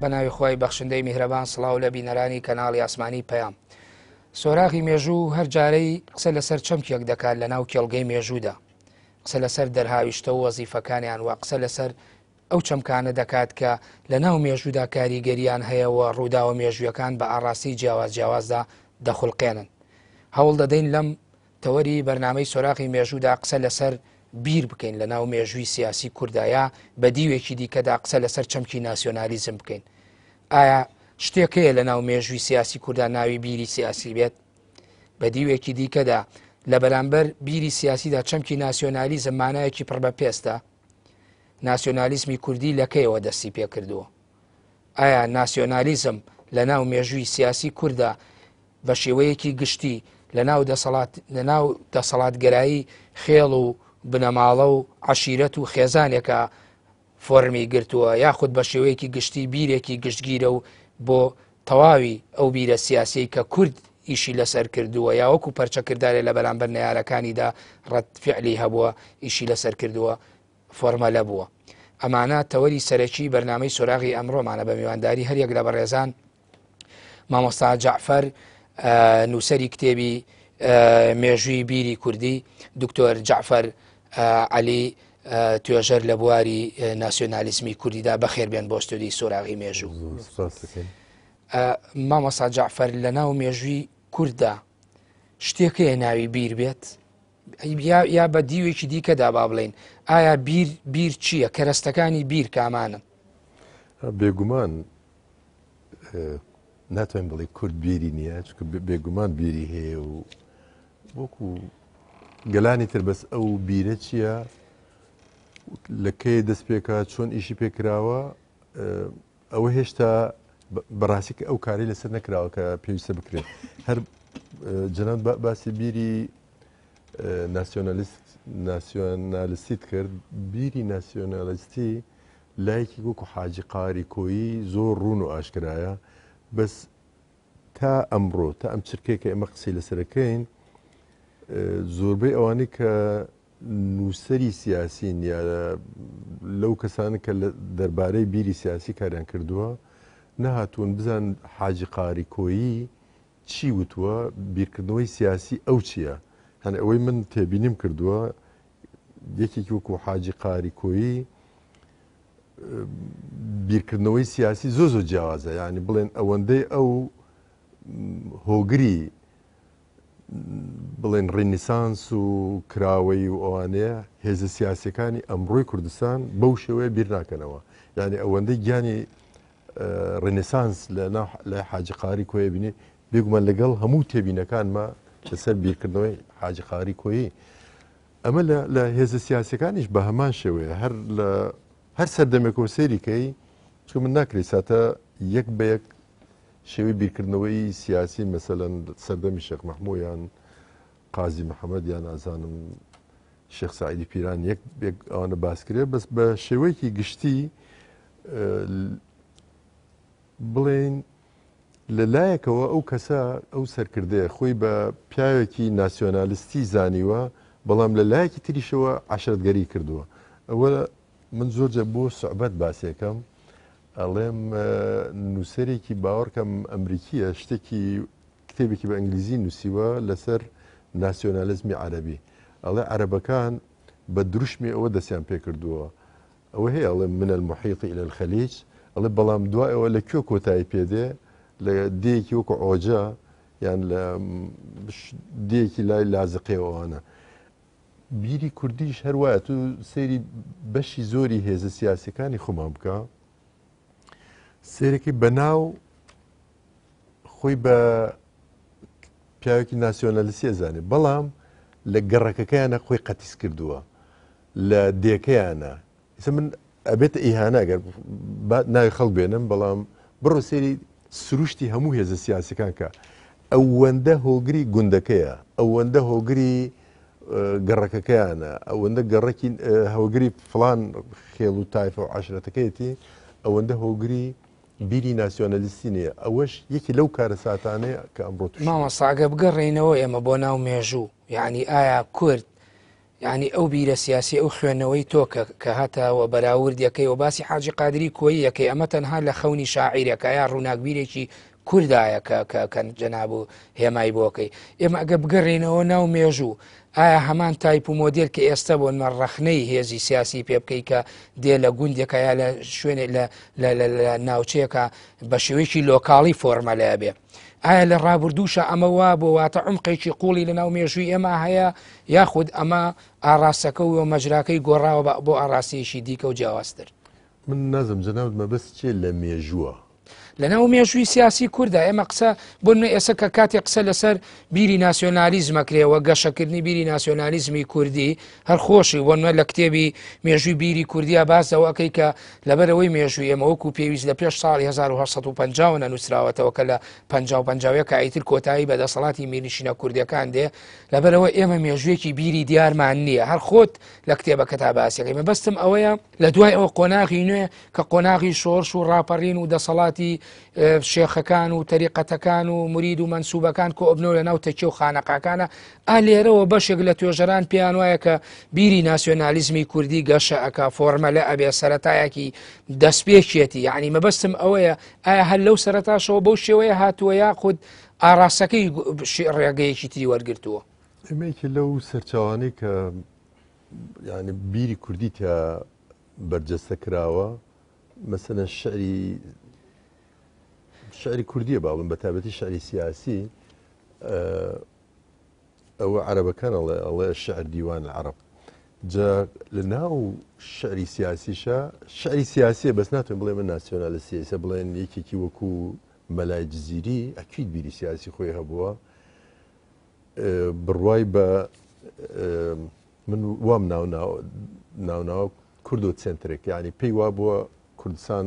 بەناوی خوای بەخشندەی میهرەبان سڵاو لە بینەرانی کەناڵی ئاسمانی پەیام. سۆراغی مێژوو هەر جارەی قسە لەسەر چەمکێک دەکات لە ناو کێڵگەی مێژوودا. قسە لەسەر دەرهاویشتە و وەزیفەکانیان و قسە لەسەر ئەو چەمکانە دەکات کە لە ناو مێژوودا کاریگەریان هەیە و ڕووداوە مێژوویەکان بە ئاڕاستەی جیاواز جیاوازدا دەخولقێنن. هەوڵ دەدەین لەم تەوەری بەرنامەی سۆراغی مێژوودا قسە لەسەر بیر بکەین لە ناو مێژووی سیاسی کووردا یا بە دیوێکی دیکەدا قسە لەسەر چەمکی ناسیۆنالیزم بکەین. ئایا شتێک هەیە لە ناو مێژووی سیاسی کووردا ناوی بیری سیاسی بێت؟ بە دیوێکی دیکەدا لە بەرامبەر بیری سیاسیدا چەمکی ناسیۆنالیزم مانایەکی پڕ بە پێستە؟ ناسیۆنالیزمی کوردی لە کەیەوە دەستی پێکردووە؟ ئایا ناسیۆنالیزم لە ناو مێژووی سیاسی کووردا بە شێوەیەکی گشتی لە ناو دەسەڵات لە ناو دەسەڵاتگەرایی خێڵ و بنەماڵە و عەشیرەت و خێزانێکە فۆرمی گرتووە یاخود بە شێوەیەکی گشتی بیرێکی گشتگیرە و بۆ تەواوی ئەو بیرە سیاسیەی کە کورد ئیشی لەسەر کردووە یا وەکو پەرچەکردارێ لە بەرامبەر نەیارەکانیدا ڕەد فعلی هەبووە ئیشی لەسەر کردووە فۆرمەلە بووە. ئەمانە تەوەری سەرەکی بەرنامەی سۆراغی ئەمڕۆمانە بە میوانداری هەریەک لە بەڕێزان مامۆستا جەعفەر نووسەری کتێبی مێژووی بیری کوردی دکتۆر جەعفەر عەلی توێژەر لە بواری ناسیۆنالیزمی کوردیدا بەخێر بێن بۆ ستۆدیۆی سۆراغی مێژوو. مامۆستا جەعفەر لە ناو مێژووی کورددا شتێک هەیە ناوی بیر بێت یا بە دیوێکی دیکەدا با بڵین ئایا بیر بیر چییە کەرەستەکانی بیر کامانن؟ بێگومان ناتوانین بڵێ کورد بیری نییە چونکە بێگومان بیری هەیە و وەکو گەلانی تر بەس ئەو بیرە چییە لە کەی دەست پێکا چۆن ئیشی پێکراوە ئەوە هێشتا بەڕاستی کە ئەو کاری لەسەر نەکراوە کە پێویستە بکرێت هەر جەناب باسی بیری ناسیۆنالیست ناسیۆنالیستیت کرد بیری ناسیۆنالیستی لایەکی وەکو حاجی قاری کۆیی زۆر ڕوون و ئاشکرایە بەس تا ئەمڕۆ تا ئەم چرکەیە کە ئێمە قسەی لەسەرەکەین زۆربەی ئەوانەی کە نووسەری سیاسین یا لەو کەسانە کە دەربارەی بیری سیاسی کاریان کردووە نەهاتوون بزان حاجی قاری کۆیی چی وتووە بیرکردنەوەی سیاسی ئەو چییە هەن ئەوەی من تێبینیم کردووە یەکێکی وەکو حاجی قاری کۆیی بیرکردنەوەی سیاسی زۆ زۆر جیاوازە یعنی بڵێن ئەوەندەی ئەو هۆگری بڵێن ڕینیسانس و کراوەی و ئەوانەیە هێزە سیاسەکانی ئەمڕۆی کوردستان بەو شێوەیە بیر ناکەنەوە یعنی ئەوەندەی گیانی ڕێنسانس لە لای حاجی قاری کۆیە بینی بێگومان لەگەڵ هەموو تێبینەکانمە لەسەر بیرکردنەوەی حاجی قاری کۆیی ئەمە لە هێزە سیاسەکانیش بە هەمان شێوەیە هەر لە هەر سەردەمێکەوە سەیری کەی چونکە من ناکرێت ساتە یەک بە یەک شێوەی بیرکردنەوەی سیاسی مەسەلەن سەردەمی شێخ مەحموو یان قازی محەممەد یان ئازانم شێخ سعیدی پیران یەک یەک ئەوانە باس کرێ بەس بە شێوەیەکی گشتی بڵێین لە لایەکەوە ئەو کەسە ئەو سەرکردەیە خۆی بە پیاوێکی ناسیۆنالیستی زانیوە، بەڵام لە لایەکی تریشەوە عەشرەتگەری کردووە. ئەوە من زۆر جار بۆ سوعبەت باسێکەم ئەڵێم نووسەرێکی باوەڕکەم ئەمریکیە شتێکی کتێبێکی بە ئینگلیزی نووسیوە لەسەر ناسیۆنالیزمی عەرەبی ئەڵێ عەرەبەکان بە دروشمی ئەوە دەستیان پێکردووە ئەوە هەیە ئەڵێ من المحیط الى الخلیج ئەڵێ بەڵام دوای ئەوە لە کوێ کۆتایی پێدێ لە دێیەکی وەکو عۆجە یان لە دێیەکی لای لازقێوانە بیری کوردیش هەروایە تو سەیری بەشی زۆری هێزە سیاسەکانی خۆمان بکە سێرەکی بەناو خۆی بە پیاوێکی ناسیۆنالیستی ئەزانێ بەڵام لە گەڕەکەکەیانە خۆی قەتیس کردووە لە دێکەیانە ئێستا من ئەبێتە ئیهانە گەر ناوی خەڵک بێنم بەڵام بڕۆ سێری سروشتی هەموو هێزە سیاسەکان کە ئەوەندە هۆگری گوندەکەیە ئەوەندە هۆگری گەڕەکەکەیانە ئەوەندە گەڕەکی هۆگری فلان خێڵ و تایفە و عشرەتەکەیەتی ئەوەندە هۆگری بیری ناسیۆنالیستی نییە ئەوەش یەکی لەو کارەساتانەیە کە ئەمڕۆ مامۆستا گە بگەڕێینەوە ئێمە بۆ ناو مێژوو یعنی ئایا کورد یانی ئەو بیرە سیاسی ئەو خوێندنەوەی تۆ کە کە هاتە و بەراوردەکەی و باسی حاجی قادری کۆییەکەی ئەمە تەنها لە خەونی شاعیرێکە یا ڕووناکبیرێکی کوردایە کە کە کە جەناب و هێمای بۆکەی ئێمە ئەگە بگەڕێینەوە ناو مێژوو ئایا هەمان تایپ و مۆدێل کە ئێستا بۆ نمە ڕەخنەی هێزی سیاسی پێ بکەی کە دێ لە گوندێکە یا لە شوێنێ لە لە ناوچەیەکە بە شێوەیەکی لۆکاڵی فۆرمەلە بێ ئایا لە ڕابردووشە ئەمە وا بۆ واتە عمقێکی قوڵی لە ناو مێژووی ئێمە هەیە یاخود ئەمە ئاراستەکە و مەجراکەی گۆڕاوە بۆ ئاراستەیەکی دیکە و جیاوازتر؟ من نازم جەنابت مەبەست چیە لە مێژووە؟ لەناو مێژووی سیاسی کووردا ئێمە قسە بۆ نمونە ئێستا کە کاتێک قسە لەسەر بیری ناسیۆنالیزمە کرێەوە گەشەکردنی بیری ناسیۆنالیزمی کوردی هەر خۆشی بۆ نمونە لە کتێبی مێژووی بیری کوردیا باس لەوە ئەکەی کە لەبەرەوەی مێژووی ئێمە وەکو پێویست لە پێش ساڵی 1950 نەنووسراوەتەوە کە لە 50 51 ئیتر کۆتایی بە دەسەڵاتی میرنشینە کوردیەکان دێ لەبەرەوە ئێمە مێژوویەکی بیری دیارمان نییە هەر خۆت لە کتێبەکەتا باسیەکەی مەبەستم ئەوەیە لە دوای ئەوە قۆناغی نوێ کە قۆناغی شۆڕش و ڕاپەڕین و دەسەڵاتی شێخەکان و تەریقەتەکان و مرید و مەنسوبەکان کۆبنەوە لە ناو تەکیە و خانەقاکانە ئا لێرەوە بەشێک لە توێژەران پێیان وایە کە بیری ناسیۆنالیزمی کوردی گەشە ئەکا فۆرمەلە ئەبێ سەرەتایەکی دەستپێکێتی یعنی مەبەستم ئەوەیە ئایا هەر لەو سەرەتاشەوە بەو شێوەیە هاتووە یاخود ئاراستەکەی ڕێگەیەکی تری وەرگرتووە؟ ئێمە یەکێ لەو سەرچاوانەی کە یعنی بیری کوردی تیا بەرجەستە کراوە مەسەلەن شعری شعری کوردیە باڵم بە تایبەتی شعری سیاسی ئەوە عەرەبەکان ئەڵێ ئەڵێ شعر دیوان العرب جا لە ناو شعری سیاسیشە شعری سیاسیە بەس ناتوانین بڵێ من ناسیۆنالیستی ئێستا بڵێن یەکێکی وەکو مەلای جزیری ئەکید بیری سیاسی خۆی هەبووە بڕوای بە من وام ناو ناوناوە کوردۆ سنترێک یعنی پێی وا بووە کوردستان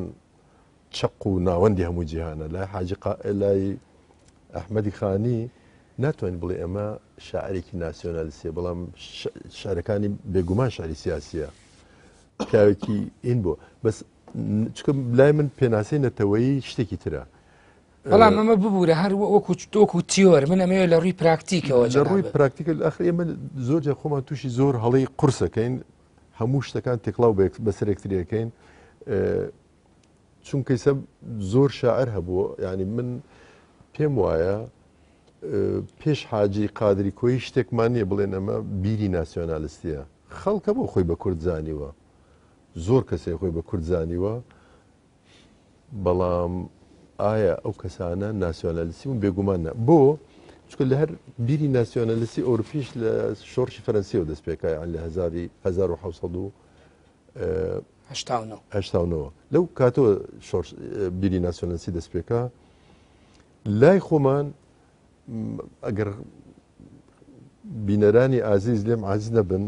چەق و ناوەندی هەموو جیهانە لای حاجی لای ئەحمەدی خانی ناتوانین بڵێ ئەمە شاعرێکی ناسیۆنالیستیە بەڵام شعرەکانی بێگومان شعری سیاسیە پیاوێکی ئین بوو بەس چکە لای من پێناسەی نەتەوەیی شتێکی ترە. بەڵام ئەمە ببوورە هەر وەکو وەکو تیۆر من ئەمەوێت لە ڕووی پراکتیکەوە لە ڕووی پراکتیکە ئەخر ئێمە زۆر جار خۆمان تووشی زۆر هەڵەی قورسەکەین هەموو شتەکان تێکڵاو بەسەر یەکتریەکەین چونکە ئیسە زۆر شاعر هەبوو یعنی من پێم وایە پێش حاجی قادری کۆیی شتێکمان نییە بڵێن ئەمە بیری ناسیۆنالستیە خەڵکە بۆ خۆی بە کورد زانیوە زۆر کەسێ خۆی بە کورد زانیوە بەڵام ئایا ئەو کەسانە ناسیۆنالیستی بوون بێگومان نا بۆ چونکە لە هەر بیری ناسیۆنالیستی ئەوروپیش لە شۆڕشی فەرەنسیەوە دەست پێکا یان لە 1789 لەو کاتەوە شۆڕش بیری ناسیۆنالیستی دەست پێکا لای خۆمان ئەگەر بینەرانی ئازیز لێم عاجز نەبن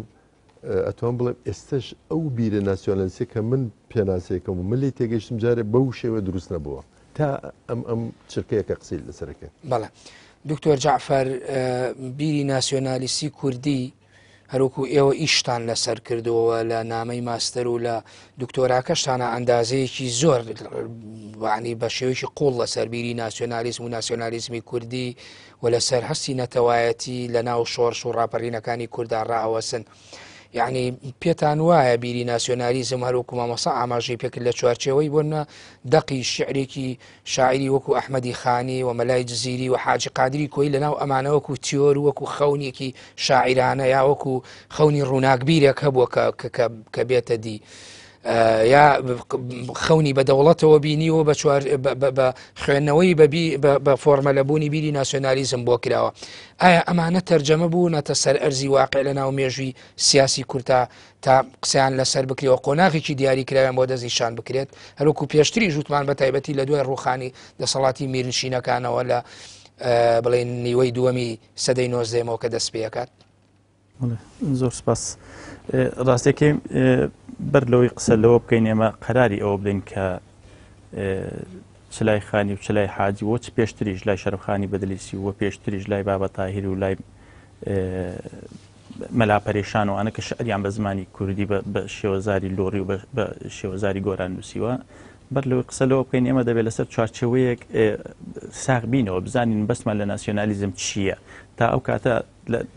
ئەتوان بڵێم ئێستش ئەو بیرە ناسیۆنالیستە کە من پێناسەیەکەم و من لێی تێگەیشتم جارێ بەو شێوە دروست نەبووە تا ئەم ئەم چرکەیە کە قسەی لەسەرەکەین. بەڵێ دکتۆر جەعفەر بیری ناسیۆنالیستی کوردی هەروکو ئێوە ئیشتان لەسەر کردەوە لە نامەی ماستەر و لە دکتۆراکەشتانە ئەندازەیەکی زۆر وانی بە شێوەیەکی قوڵ لەسەر بیری ناسیۆنالیزم و ناسیۆنالیزمی کوردی و لەسەر هەستی نەتەوایەتی لە ناو شۆڕش و ڕاپەرینەکانی کووردا ڕائەوەسن. یعنی پێتان وایە بیری ناسیۆنالیزم هەروەکو مامۆستا ئاماژەی پێکرد لە چوارچێوەی بۆنە دەقی شعرێکی شاعری وەکو ئەحمەدی خانی و مەلای جززیری و حاجی قادری کۆی لەناو ئەمانە وەکو تیۆر وەکو خەونێکی شاعیرانە یا وەکو خەونی ڕووناکبیرێک هەبووە کە بێتە دی. یا خەونی بە دەوڵەتەوە بینیوە بە چوار بە خوێندنەوەی بە فۆرمەلەبوونی بیری ناسیۆنالیزم بۆ کراوە ئایا ئەمانە تەرجەمە بوونەتە سەر ئەرزی واقع لە ناو مێژووی سیاسی کورتا تا قسەیان لەسەر بکرێەوە قۆناغێکی دیاری کراویان بۆ دەستنیشان بکرێت هەروکو پێشتری ژووتمان بە تایبەتی لە دوای ڕوخانی دەسەڵاتی میرنشینەکانەوە لە بڵێن نیوەی دووەمی سەدەی نۆزدەیەمەوە کە دەست پێکات. زۆر سپاس. ڕاستەکەی بەر لەوەی قسە لەوە بکەین ئێمە قەراری ئەوە بدەین کە چ لای خانی و چ لای حاجی و چ پێشتریش لای شەرفخانی بەدلیسی و پێشتریش لای بابە تاهیر و لای مەلا پەرێشان و ئەنە کە شعریان بە زمانی کوردی بە شێوەزاری لۆڕی و بە شێوەزاری گۆران نووسیوە بەر لەوەی قسە لەوە بکەین ئێمە دەبێت لەسەر چوارچێوەیەک ساغ بینەوە بزانین بەسمان لە ناسیۆنالیزم چییە تا ئەو کاتە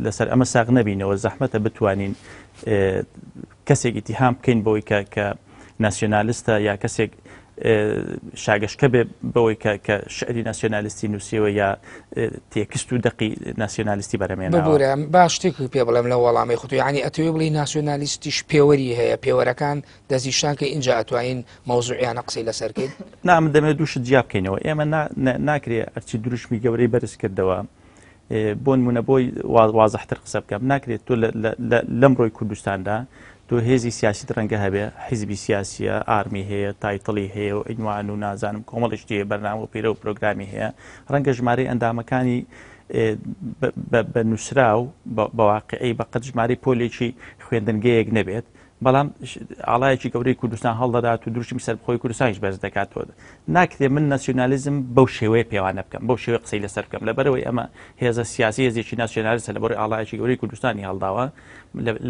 لەسەر ئەمە ساغ نەبینەوە زەحمەتە بتوانین کەسێک ئیتیهام بکەین بەوەی کە کە ناسیۆنالیستە یا کەسێک شاگەشکە بێ بەوەی کە کە شعری ناسیۆنالیستی نووسیوە یا تێکست و دەقی ناسیۆنالیستی بەرەمێنەوە. ببورە با شتێک پێ بڵێم لە وەڵامی خۆت، یعنی ئەتەوێ بڵێی ناسیۆنالیستیش پێوەری هەیە، پێوەرەکان دەستنیشان کەی ئینجا ئەتوانین مەوزوعیانە قسەی لەسەر کەین؟ نا من دەمەوێت دوو شت جیا بکەینەوە. ئێمە ناکرێ هەرچی دروشمی گەورەی بەرز کردەوە بۆ نمونە بۆی وازحتر قسە بکەم ناکرێت تۆ لەمڕۆی کوردستاندا تۆ هێزی سیاسیت ڕەنگە هەبێ حیزبی سیاسیە ئارمی هەیە title ی هەیە و عینوان و نازانم کۆمەڵی شتی هەیە بەرنامە و پەیرە و پرۆگرامی هەیە ڕەنگە ژمارەی ئەندامەکانی بە نووسراو بە واقعی بە قەد ژمارەی پۆلێکی خوێندنگەیەک نەبێت بەڵام ئاڵایەکی گەورەی کوردستان هەڵدەدات و دروشمی سەربەخۆی کوردستانیش بەرز دەکاتەوە. ناکرێت من ناسیۆنالیزم بەو شێوەیە پێوانە بکەم، بەو شێوەیە قسەی لەسەر بکەم. لەبەرئەوەی ئەمە هێزە سیاسی هێزێکی ناسیۆنالیستە، لەبەرئەوەی ئاڵایەکی گەورەی کوردستانی هەڵداوە،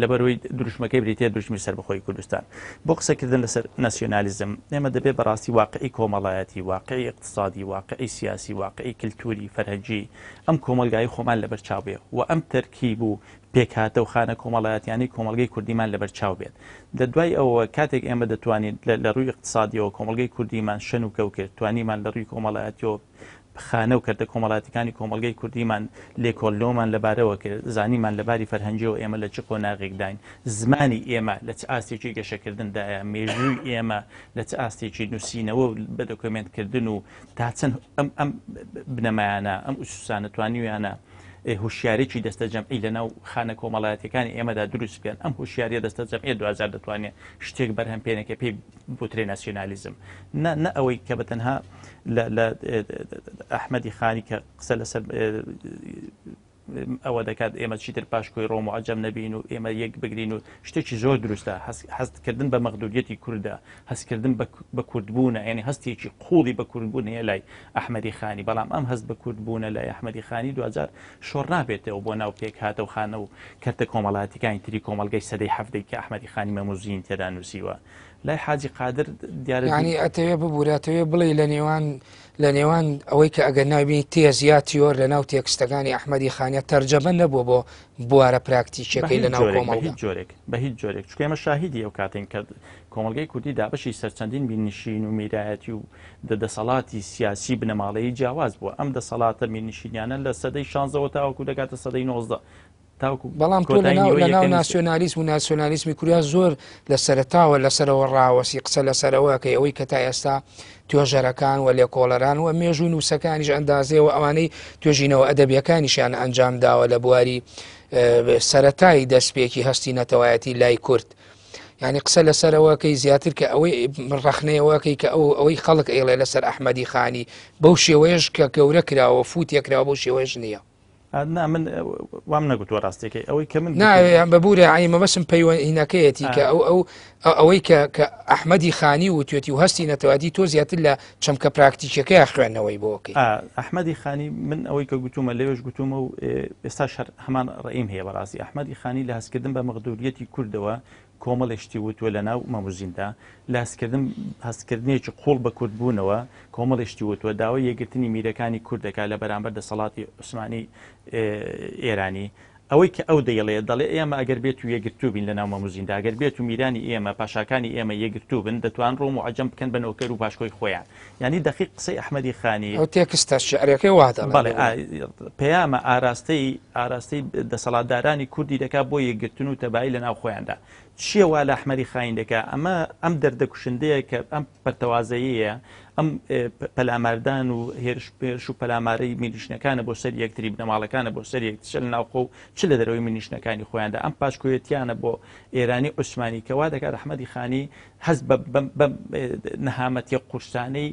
لەبەرئەوەی دروشمەکەی بریتییە دروشمی سەربەخۆی کوردستان. بۆ قسەکردن لەسەر ناسیۆنالیزم ئێمە دەبێت بەڕاستی واقعی کۆمەڵایەتی، واقعی ئیقتسادی، واقعی سیاسی، واقعی کلتوری، فەرهەنگی ئەم کۆمەڵگای خۆمان لەبەرچاو بێ و ئەم تەرکیب و پێکهاتە و خانە کۆمەڵایەتیانەی کۆمەڵگەی کوردیمان لەبەر چاو بێت. لە دوای ئەوەوە کاتێک ئێمە دەتوانین لە ڕووی ئیقتسادیەوە کۆمەڵگەی کوردیمان شەن و کەو کرد، توانیمان لە ڕووی کۆمەڵایەتیەوە خانە و کەرتە کۆمەڵایەتیەکانی کۆمەڵگەی کوردیمان لێکۆڵینەوەمان لەبارەوە کرد، زانیمان لە باری فەرهەنگیەوە ئێمە لە چ قۆناغێکداین، زمانی ئێمە لە چ ئاستێکی گەشەکردندایە، مێژووی ئێمە لە چ ئاستێکی نووسینەوە و بە دۆکۆمێنتکردن و تا چەند ئەم بنەمایانە، ئەم ئوسوسانە توانیویانە هوشیاریی دەستەجەمعی لەناو خانە کۆمەڵایەتیەکانی ئێمەدا دروست بکەن، ئەم هوشیاریە دەستەجەمعیە دواجار دەتوانێت شتێک بەرهەم پێنێ کە پێی بوترێ ناسیۆنالیزم، نە نە ئەوەی کە بە تەنها لە ئەحمەدی خانی کە قسە لەسەر ئەوە دەکات ئێمە چیتر پاشکۆی ڕۆم و عەجەم نەبین و ئێمە یەک بگرین و شتێکی زۆر دروستە هەستکردن بە مەغدوریەتی کوردە هەستکردن بە کوردبوونە، یانی هەستێکی قووڵی بە کوردبوون هەیە لای ئەحمەدی خانی، بەڵام ئەم هەست بە کوردبوونە لای ئەحمەدی خانی دواجار شۆڕ نابێتەوە بۆ ناو پێکهاتە و خانە و کەرتە کۆمەڵایەتیەکانی تری کۆمەڵگەی سەدەی حەڤدەی کە ئەحمەدی خانی مەموزینی تێدا نووسیوە. لای حاجی قادر دیارە یانی ئەتەوێ ببوورە ئەتەوێ بڵێی لە نێوان لە نێوان ئەوەی کە ئەگەر ناوی تێز یا تیۆر لە ناو تێکستەکانی ئەحمەدی خانیە تەرجەمە نەبووە بۆ بوارە پراکتیکیەکەی لە ناو کۆمەڵگا. جۆرێک بە هیچ جۆرێک چونکە ئێمە شاهیدی ئەو کاتەین کە کۆمەڵگەی کوردی دابەشی سەر چەندین میرنشین و میرایەتی و دەسەڵاتی سیاسی بنەماڵەیی جیاواز بووە ئەم دەسەڵاتە میرنشینیانە لە سەدەی شانزەوە تاوەکو دەگاتە سەدەی نۆزدە تاوەکو بەڵام تۆ لەناو لەناو ناسیۆنالیسم و ناسیۆنالیسمی کوریا زۆر لە سەرەتاوە لەسەرەوە ڕاوەسی قسە لەسەرەوەکەی ئەوەی کە تا ئێستا توێژەرەکان و لێکۆڵەران و مێژوو نووسەکانیش ئەندازەیەوە ئەوانەی توێژینەوە ئەدەبیەکانیشیان ئەنجام داوە لە بواری سەتایی دەستپێکی هەستی نەتەوایەتی لای کورد یعنی قسە لەسەرەوەکەی زیاتر کە ئەوەی ڕخنەیەوەکەی کە ئەو ئەوەی خەڵک ئەیڵێ لەسەر ئەحمەدی خانی بەو شێوەیەش کە گەورە کراوە فوتێکراوە بەو شێوەیەش نییە. نا من وام نەگوتووە ڕاستیەکەی ئەوەی کە من نا ببوورە عینی مەبەسم پەیوەندینەکەیەتی کە ئەو ئەو ئەوەی کە کە ئەحمەدی خانی وتوێتی و هەستی نەتەوایەتی تۆ زیاتر لە چەمکە پراکتیکیەکەی خوێندنەوەی بۆکەی ئەحمەدی خانی من ئەوەی کە گوتومە لەوێش گوتومە و ئێستا شەر هەمان ڕێیم هەیە بەڕاستی ئەحمەدی خانی لە هەستکردن بە مەغدوریەتی کوردەوە کۆمەڵێک شتی وتووە لە ناو مەموزیندا، لە هەستکردن هەستکردنێکی قووڵ بە کوردبوونەوە کۆمەڵێک شتی وتووە، داوای یەکگرتنی میرەکانی کورد دەکات لە بەرامبەر دەسەڵاتی عوسمانی ئێرانی. ئەوەی کە ئەو دەیڵێ، دەڵێ ئێمە ئەگەر بێت و یەکگرتوو بین لە ناو مەموزیندا، ئەگەر بێت و میرانی ئێمە، پاشاکانی ئێمە یەکگرتوو بن، دەتوان ڕۆم و عەجەم بکەن بە نۆکەر و پاشکۆی خۆیان. یانی دەقیق قسەی ئەحمەدی خانی. ئەو تێکستە شیعریەکەی وا دەڵێ. بەڵێ پەیامە ئاراستەی ئاراستەی دەسەڵاتدارانی کوردی دەکا بۆ یەکگرتن و تەبایی لە ناو خۆیاندا. چییە وا لە ئەحمەدی خانی دەکا؟ ئەمە ئەم دەردە کوشندەیە کە ئەم پەرتەوازەییە، ئەم پەلاماردان و هێرش هێرش و پەلامارەی میرنشینەکانە بۆ سەر یەکتری، بنەماڵەکانە بۆ سەر یەکتر، چ لە ناوخۆ و چ لە دەرەوەی میرنشینەکانی خۆیاندا، ئەم پاشکۆیەتیانە بۆ ئێرانی عوسمانی کە وا دەکات ئەحمەدی خانی هەست بەم نەهامەتیە قورسانەی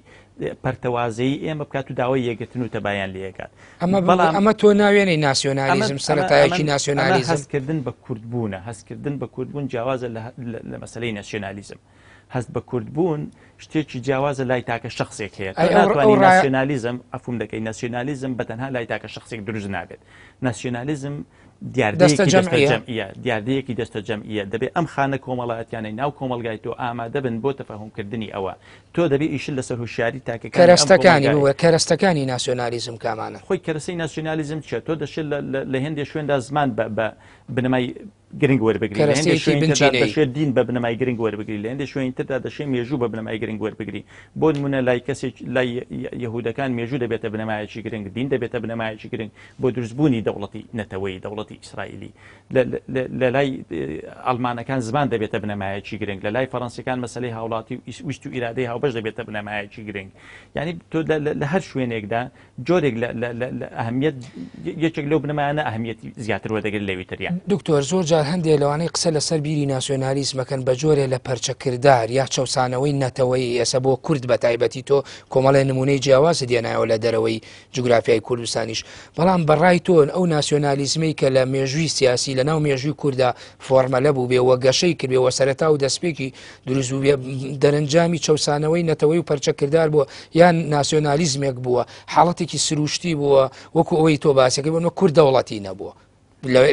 پەرتەوازەیی ئێمە بکات و داوای یەکگرتن و تەبایان لێ ئەکات. ئەمە بەڵام ئەمە تۆ ناوێنەی ناسیۆنالیزم، سەرەتایەکی ناسیۆنالیزم. هەستکردن بە کوردبوونە، هەستکردن بە کوردبوون جیاوازە لە مەسەلەی ناسیۆنالیزم. هەست بە کوردبوون شتێکی جیاوازە لای تاکە شخصێک هەیە. تۆ ناتوانانی ناسیۆنالیزم، عەفوم دەکەی، ناسیۆنالیزم بە تەنها لای تاکە شخصێک دروست نابێت. ناسیۆنالیزم دیاردەیەکی دەستەجەمعییە، دیاردەیەکی دەستەجەمعییە، دەبێ ئەم خانە کۆمەڵایەتیانەی ناو کۆمەڵگای تۆ ئامادە بن بۆ تەفەهومکردنی ئەوە. تۆ دەبێ ئیشت لەسەر هۆشیاری تاکەکانی ئەم کەرەستەکانی ببوورە، کەرەستەکانی ناسیۆنالیزم کامانەن؟ خۆی کەرەسەی ناسیۆنالیزم چییە؟ تۆ دەشێت لە هێندێ شوێندا زمان بە بنەمای گرنگ وەربگری لە هەندێک شوێنی تردا دەشێت دین بە بنەمای گرنگ وەربگری لە هەندێک شوێنی تردا دەشێت مێژوو بە بنەمای گرنگ وەربگری بۆ نمونە لای کەسێک لای یەهودەکان مێژوو دەبێتە بنەمایەکی گرنگ دین دەبێتە بنەمایەکی گرنگ بۆ دروستبوونی دەوڵەتی نەتەوەیی دەوڵەتی ئیسرائیلی لە لای ئەڵمانەکان زمان دەبێتە بنەمایەکی گرنگ لە لای فەڕەنسیەکان مەسەلەی هاوڵاتی و ویست و ئیرادەی هاوبەش دەبێتە بنەمایەکی گرنگ یعنی تۆ لە هەر شوێنێکدا جۆرێک لە ئەهمیەت یەکێک لەو بنەمایانە ئەهمیەتی زیاتر وەردەگرێت لەوی تریان. دکتۆر زۆر جار هەندێ لەوانەی قسە لەسەر بیری ناسیۆنالیزم ئەکەن بە جۆرێ لە پەرچەکردار یا چەوسانەوەی نەتەوەیی ئێسە بۆ کورد بە تایبەتی تۆ کۆمەڵێ نمونەی جیاوازت دێنایەوە لە دەرەوەی جوگرافیای کوردستانیش بەڵام بە ڕای تۆ ئەو ناسیۆنالیزمەی کە لە مێژووی سیاسی لە ناو مێژووی کوردا فۆرمەلە بووبێ و گەشەی کردبێ و سەرەتا و دەستپێکی دروست بووبێ دەرەنجامی چەوسانەوەی نەتەوەی و پەرچەکردار بووە یان ناسیۆنالیزمێک بووە حاڵەتێکی سروشتی بووە وەکو ئەوەی تۆ باسەکەی بۆ کورد دەوڵەتی نەبووە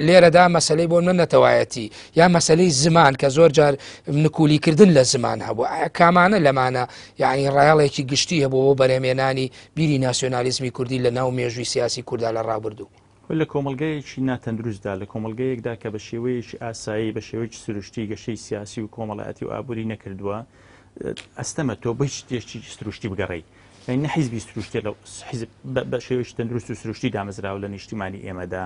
لێرەدا مەسلەی بۆ من نەتەوایەتی یا مەسلەی زمان کە زۆر جار نکولیکردن لە زمان هەبوو ئایا کامانە لەمانە یعنی ڕایەڵێکی گشتی هەبوو بۆ بەرهەمێنانی بیری ناسیۆنالیزمی کوردی لە ناو مێژووی سیاسی کوردا لە ڕابردوو؟ لە کۆمەڵگەیەکی ناتەندروستدا، لە کۆمەڵگەیەکدا کە بە شێوەیەکی ئاسایی، بە شێوەیەکی سروشتی گەشەی سیاسی و کۆمەڵایەتی و ئابووری نەکردووە، ئەستەمە تۆ بە هیچ شتێکی سروشتی بگەڕێی. یانی نە حیزبی سروشتی لە حیزب بە شێوەیەکی تەندروست و سروشتی دامەزراوە لە نیشتیمانی ئێمەدا،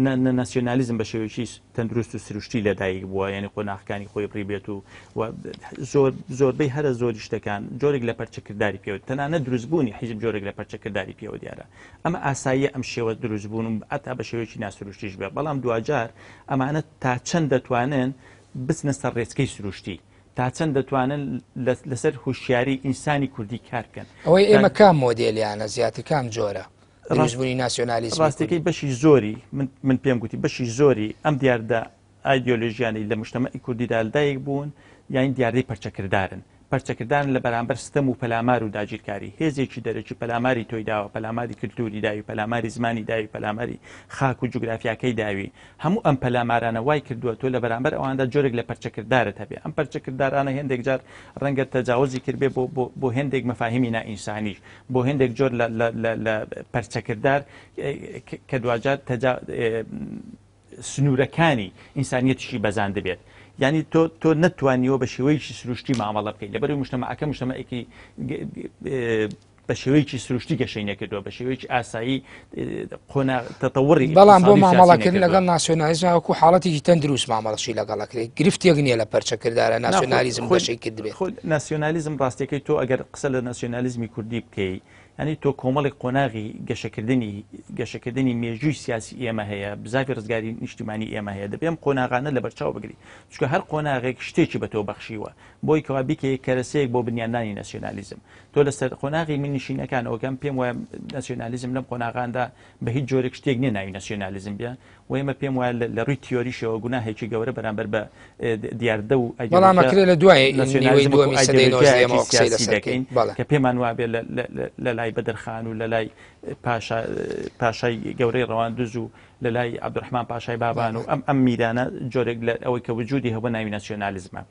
نە نە ناسیۆنالیزم بە شێوەیەکی تەندروست و سروشتی لەدایک بووە، یانی قۆناغەکانی خۆی بڕی بێت و و زۆر زۆربەی هەرە زۆری شتەکان جۆرێک لە پەرچەکرداری پێوە تەنانەت دروستبوونی حیزب جۆرێک لە پەرچەکرداری پێوە دیارە. ئەمە ئاساییە ئەم شێوە دروستبوون و هەتا بە شێوەیەکی ناسروشتیش بێ، بەڵام دواجار ئەمانە تا چەند دەتوانن بچنە سەر ڕێچکەی سروشتی، تا چەند دەتوانن لەسەر هۆشیاری ئینسانی کوردی کار بکەن. ئەوەی ئێمە کام مۆدێلیانە زیاتر کام جۆرە دروستبوونی ناسیۆنالیزمی کوردی؟ ڕاستیەکەی بەشی زۆری من پێم گوتی بەشی زۆری ئەم دیاردە ئایدیۆلۆژیانەی لە موجتەمەعی کوردیدا لەدایک بوون یانی دیاردەی پەرچەکردارن. پەرچەکردارن لە بەرامبەر ستەم و پەلامار و داگیرکاری. هێزێکی دەرەکی پەلاماری تۆی داوە، پەلاماری کلتوری داوی، پەلاماری زمانی داوی، پەلاماری خاک و جوگرافیاکەی داوی. هەموو ئەم پەلامارانە وای کردووە تۆ لە بەرامبەر ئەواندا جۆرێک لە پەرچەکردارت هەبێ. ئەم پەرچەکردارانە هێندێک جار ڕەنگە تەجاوزی کردبێ بۆ بۆ بۆ هێندێک مەفاهیمی نائینسانیش، بۆ هێندێک جۆر لە لە لە لە پەرچەکردار کە دواجار تەجا سنوورەکانی ئینسانیەتیشی بەزاندبێت یعنی تۆ تۆ نەتوانیوە بە شێوەیەکی سروشتی مامەڵە بکەیت لەبەرەوەی مجتەمەعەکە مجتەمەعێکی بە شێوەیەکی سروشتی گەشەی نەکردووە بە شێوەیەکی ئاسایی قۆنا تەتەوڕی بەڵام بۆ مامەڵەکردن لەگەڵ ناسیۆنالیزم وەکو حاڵەتێکی تەندروست مامەڵەشی لەگەڵەکرێت گرفتێک نییە لە پەرچەکردارە ناسیۆنالیزم گەشەی کردبێت ناسیۆنالیزم ڕاستیەکەی تۆ ئەگەر قسە لە ناسیۆنالیزمی کوردی بکەی یانی تۆ کۆمەڵێک قۆناغی گەشەکردنی گەشەکردنی مێژووی سیاسی ئێمە هەیە، بزاڤی ڕزگاری نیشتیمانی ئێمە هەیە، دەبێ ئەم قۆناغانە لەبەرچاو بگری، چونکە هەر قۆناغێک شتێکی بە تۆ بەخشیوە بۆی کەوا بیکەیە کەرەسەیەک بۆ بنیادنانی ناسیۆنالیزم. تۆ لەسەر قۆناغی میرنشینەکانەوە کە پێم وایە ناسیۆنالیزم لەم قۆناغاندا بە هیچ جۆرێک شتێک نییە ناوی ناسیۆنالیزم بێ، و ئێمە پێم وایە لە ڕووی تیۆریشەوە گوناهێکی گەورە بەرامبەر بە دیاردە و بەڵام ئەکرێ لە دوای نیوەی دووەمی سەدەی نۆزدەیەمەوە قسەی لەسەر دەکەین کە پێمان وابێ لە لای بەدرخان و لە لای پاشای گەورەی ڕەواندز و لە لای عەبدولڕەحمان پاشای بابان و ئەم ئەم میرانە جۆرێک لە ئەوەی کە وجودی هەبوو ناوی ناسیۆنالیزمە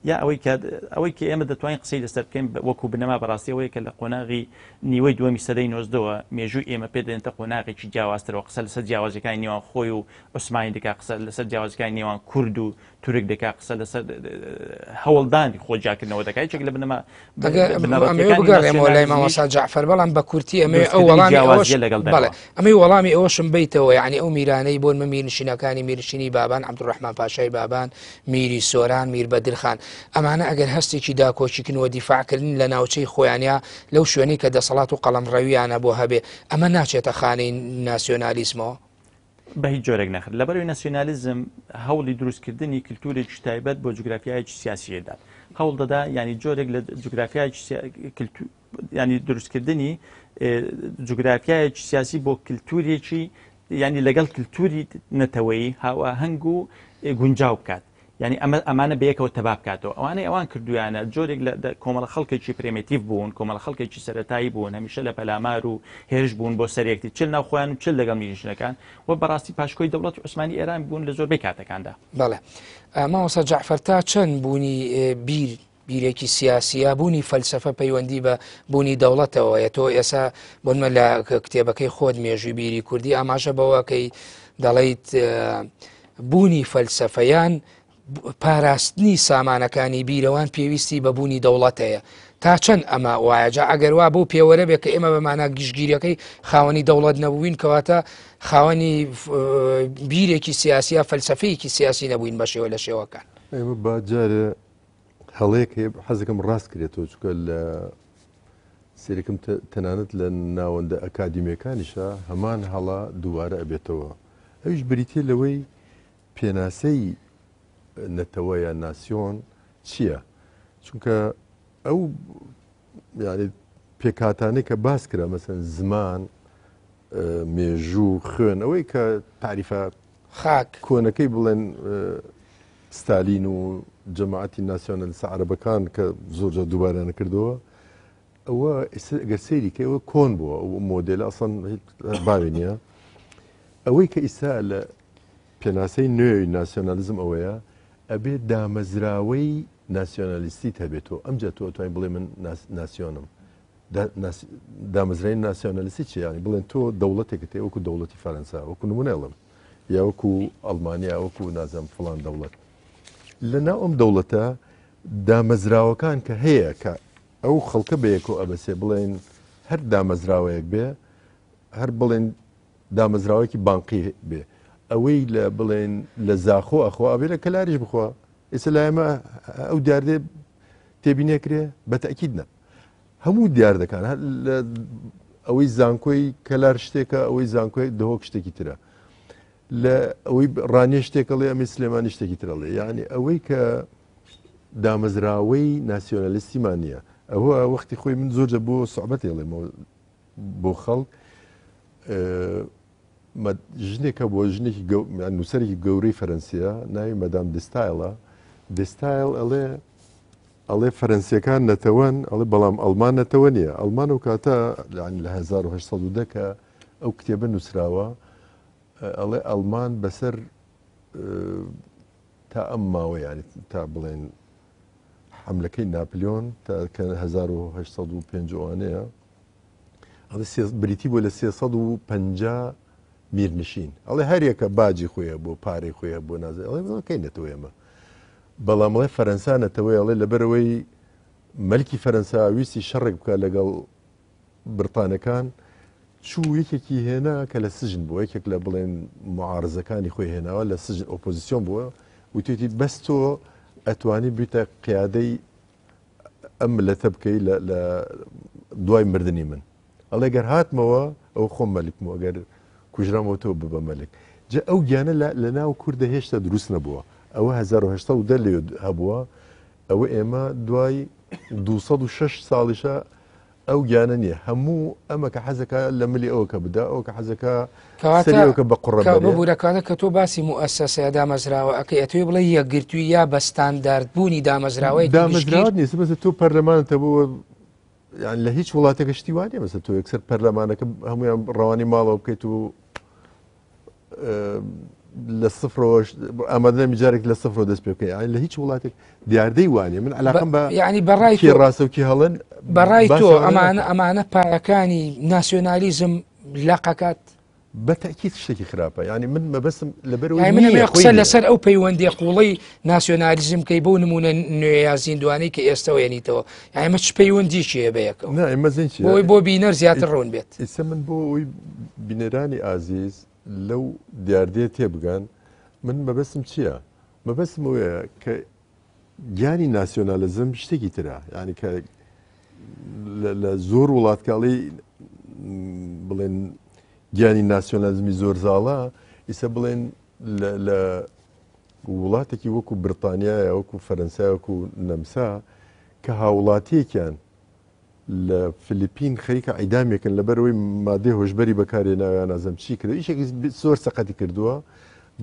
یا ئەوەی کە ئەوەی کە ئێمە دەتوانین قسەی لەسەر بکەین وەکو بنەما بەڕاستی ئەوەیە کە لە قۆناغی نیوەی دووەمی سەدەی نۆزدەوە مێژووی ئێمە پێ دەنێتە قۆناغێکی جیاوازترەوە، قسە لەسەر جیاوازیەکانی نێوان خۆی و عوسمانی دەکا، قسە لەسەر جیاوازیەکانی نێوان کورد و تورک دەکا، قسە لەسەر هەوڵدانی خۆ جیاکردنەوە دەکا، یەکێک لە بنەما ئەمەوێ بگەڕێمەوە لای مامۆستا جەعفەر، بەڵام بە کورتی ئەمەوێ ئەو وەڵامی ئەوەش لەگەڵ بەڵێ ئەمەوێ وەڵامی ئەوەشم بەیتەوە، یعنی ئەو میرانەی بۆن من میرنشینەکانی میرنشینی بابان، عەبدولڕەحمان پاشای بابان، میری سۆران، میر بەدرخان، ئەمانە ئەگەر هەستێکی داکۆکیکردن و دیفاعکردن لە ناوچەی خۆیان یا لەو شوێنەی کە دەسەڵات و قەڵەمڕەوییانە بۆ هەبێ، ئەمە ناچێتە خانەی ناسیۆنالیزمەوە؟ بە هیچ جۆرێک نەخێر. لەبەرئەوەی ناسیۆنالیزم هەوڵی دروستکردنی کلتورێکی تایبەت بۆ جوگرافیایەکی سیاسی دەدات. هەوڵ دەدا یانی جۆرێک لە جوگرافیایەکی ینی دروستکردنی جوگرافیایەکی سیاسی بۆ کللتورێکی ینی لەگەڵ کللتوری نەتەوەیی هاواهەنگ و گونجاو بکات یعنی ئەمە ئەمانە بەیەکەوە تەبا بکاتەوە ئەوانەی ئەوان کردویانە جۆرێک لە کۆمەڵە خەڵکێکی پرێمێتیڤ بوون کۆمەڵە خەڵکێکی سەتایی بوون هەمیشە لە پەلامار و هێرش بوون بۆ سەرێکتی چل ناو خۆیان و چل لەگەڵ میرنشینەکان و بەڕاستی پاشکۆی دەوڵەت عوسمانی ئێران بوون لە زۆربەی کاتەکاندا. بەڵێ مامۆستا جەعفەر تا چەند بوونی بیر بیرێکی سیاسی یا بوونی فەلسەفە پەیوەندی بە بوونی دەوڵەتەوەیە تۆ ئێسا بۆنمە لە کتێبەکەی خۆت مێژووی بیری کوردی ئاماژە بەوەکەی دەڵیت بوونی فەلسەفە یان پاراستنی سامانەکانی بیرەوان پێویستی بە بوونی دەوڵەت هەیە تا چەند ئەمە وایە جا ئەگەر وا بەو پێوەرە بێ کە ئێمە بە مانا گشتگیریەکەی خاوەنی دەوڵەت نەبووین کەواتە خاوەنی بیرێکی سیاسی یا فەلسفەیەکی سیاسی نەبووین بە شێوە لە شێوەکان. ئێمە با جارێ هەڵەیەک هەیە حەزەکەم ڕاست کرێتەوە چونکە لە سێرەکەم تەنانەت لە ناوەندە ئەکادیمیەکانیشا هەمان هەڵە دووبارە ئەبێتەوە ئەویش بریتە لەوەی پێناسەی نەتەوە یان ناسیۆن چییە؟ چونکە ئەو یعنی پێکهاتانەی کە باس کرا مەسەن زمان مێژوو خوێن ئەوەی کە تاریفە خاک کۆنەکەی بڵێن ستالین و جەماعەتی ناسیۆنالیستە عەرەبەکان کە زۆر جار دووبارەیان کردەوە ئەوە ئەگەر سەیری کەی ئەوە کۆن بووە ئەو مۆدێلە ئەسڵەن باوی نییە ئەوەی کە ئیستا لە پێناسەی نوێی ناسیۆنالیزم ئەوەیە ئەبێ دامەزراوەی ناسیۆنالیستیت هەبێتەوە ئەمجا تۆ ئەتوانی بڵێ من ناسیۆنم دامەزراوی ناسیۆنالیستی چیە یانی بڵێن تۆ دەوڵەتێکت هەیە وەکو دەوڵەتی فەرەنسا وەکو نمونە ئەڵێم یا وەکو ئەڵمانیا وەکو نازم فڵان دەوڵەت لە ناو ئەم دەوڵەتە دامەزراوەکان کە هەیە کە ئەو خەڵکە بەیەکۆ ئەبەسێ بڵێن هەر دامەزراوەیەک بێ هەر بڵێن دامەزراوەیەکی بانقی بێ ئەوەی لە بڵێن لە زاخۆ ئەخوا ئەبێ لە کەلاریش بخوا ئێستا لایەمە ئەو دیاردێ تێبینێکرێ بە تەکیید نە هەموو دیاردەکان هەر لە ئەوەی زانکۆی کەلار شتێکە ئەوەی زانکۆی دهۆک شتێکی ترە لە ئەوەی ڕانیە شتێکەڵێ ئەمی سلێمانی شتێکی ترەڵێ یعنی ئەوەی کە دامەزراوەی ناسیۆنالیستیمان نییە ئەوە وەختی خۆی من زۆر جە بۆ سوعبەت ئێڵێمەوە بۆ خەڵک ژنێکە بۆ ژنێکی نووسەرێکی گەورەی فەرەنسیە ناوی مەدام دستایلە دستایل ئەڵێ ئەڵێ فەرەنسیەکان نەتەوەن، ئەڵێ بەڵام ئەڵمان نەتەوە نییە. ئەڵمان ئەو کاتە یانی لە 1810 کە ئەو کتێبە نووسراوە، ئەڵێ ئەڵمان بەسەر تا ئەم ماوە یانی تا بڵێن حملەکەی ناپلیۆن تا کە 1805 ئەوانەیە ئەڵێ بریتی بوو لە 350 میرنشین ئەڵێ هەریەکە باجی خۆی هەبوو پارەی خۆی هەبوو نازێ ئەڵێ کەی نەتەوە ئێمە بەڵام ئەڵێ فەرەنسا نەتەوەی ئەڵێ لەبەرەوەی مەلکی فەرەنسا ویستی شەڕێک بکات لەگەڵ بڕتانەکان چوو یەکێکی هێنا کە لە سجن بووە یەکێک لە بڵێن معارزەکانی خۆی هێناوە لە سجن ئۆپۆزیسیۆن بووە وتێتی بەس تۆ ئەتوانی بیتە قیادەی ئەم ملەتە بکەی لە دوای مردنی من ئەڵێ گەر هاتمەوە ئەو خۆم مەلکم و ئەگەر کوژرامەوە تۆ ببە مەلک جا ئەو گیانە لە ناو کوردە هێشتا دروست نەبووە ئەوە 1910 لێ هەبووە ئەوە ئێمە دوای 206 ساڵیشە ئەو گیانە نییە هەموو ئەمە کە حەزەکە لە ملی ئەوە کە بدا ئەو کە حەزەکە سەریەکە بە قوڕە ببوورەکانە کە تۆ باسی موئەسەسە دامەزراوە ئەکەی ئەتوێ بڵێ یەکگرتووی یا بە ستاندارد بوونی دامەزراوەی دامەزراوە نیە بەس تۆ پەرلەمانتە بۆ یان لە هیچ وڵاتێکە شتی وا نیە مەسە تۆ یەکسەر پەرلەمانەکە هەمویان ڕەوانی ماڵەوە بکەیت و لە سفرەوە ئامادە جارێک لە سفرەوە دەست پێ بکەین لە هیچ وڵاتێک دیاردەی وانە من علاقم بە ینی بەڕای کێ ڕاستە و کی هەڵن بەڕای تۆ ئەمانە ئەمانە پایەکانی ناسیۆنالیزم لەقەکات بە تەئکید شتێکی خراپە یانی من مەبەستم لەبەرەوەی یانی من نییە ئەمەوێ خۆی قسە نییە. لەسەر ئەو پەیوەندیە قوڵەی ناسیۆنالیزم کەی بەو نمونە نوێیە زیندوانەی کە ئێستەوە ێنیتەوە یانی ئەمە چ پەیوەندیکی هەیە بە یەکەوە نا ئێمە زین چیە بۆی بۆ بینەر زیاتر ڕوون بێت ئیسە من بۆ ئەوەی بینەرانی ئازیز لەو دیاردەیە تێبگەن من مەبەستم چییە مەبەستم ئەوەیە کە گیانی ناسیۆنالیزم شتێکی ترە یعنی کە لە زۆر وڵات کاڵی بڵێن گیانی ناسیۆنالیزمی زۆر زاڵە ئیسە بڵێن لە وڵاتێکی وەکو بریتانیایە وەکو فەرەنسا وەکو نەمسا کە هاوڵاتیەکیان لە فلیپین خەریکە عیدامێکن لەبەرەوەی مادەی هۆشبەری بەکارێناویان نازم چی کرد ئیشێکی زۆر سەقەتی کردووە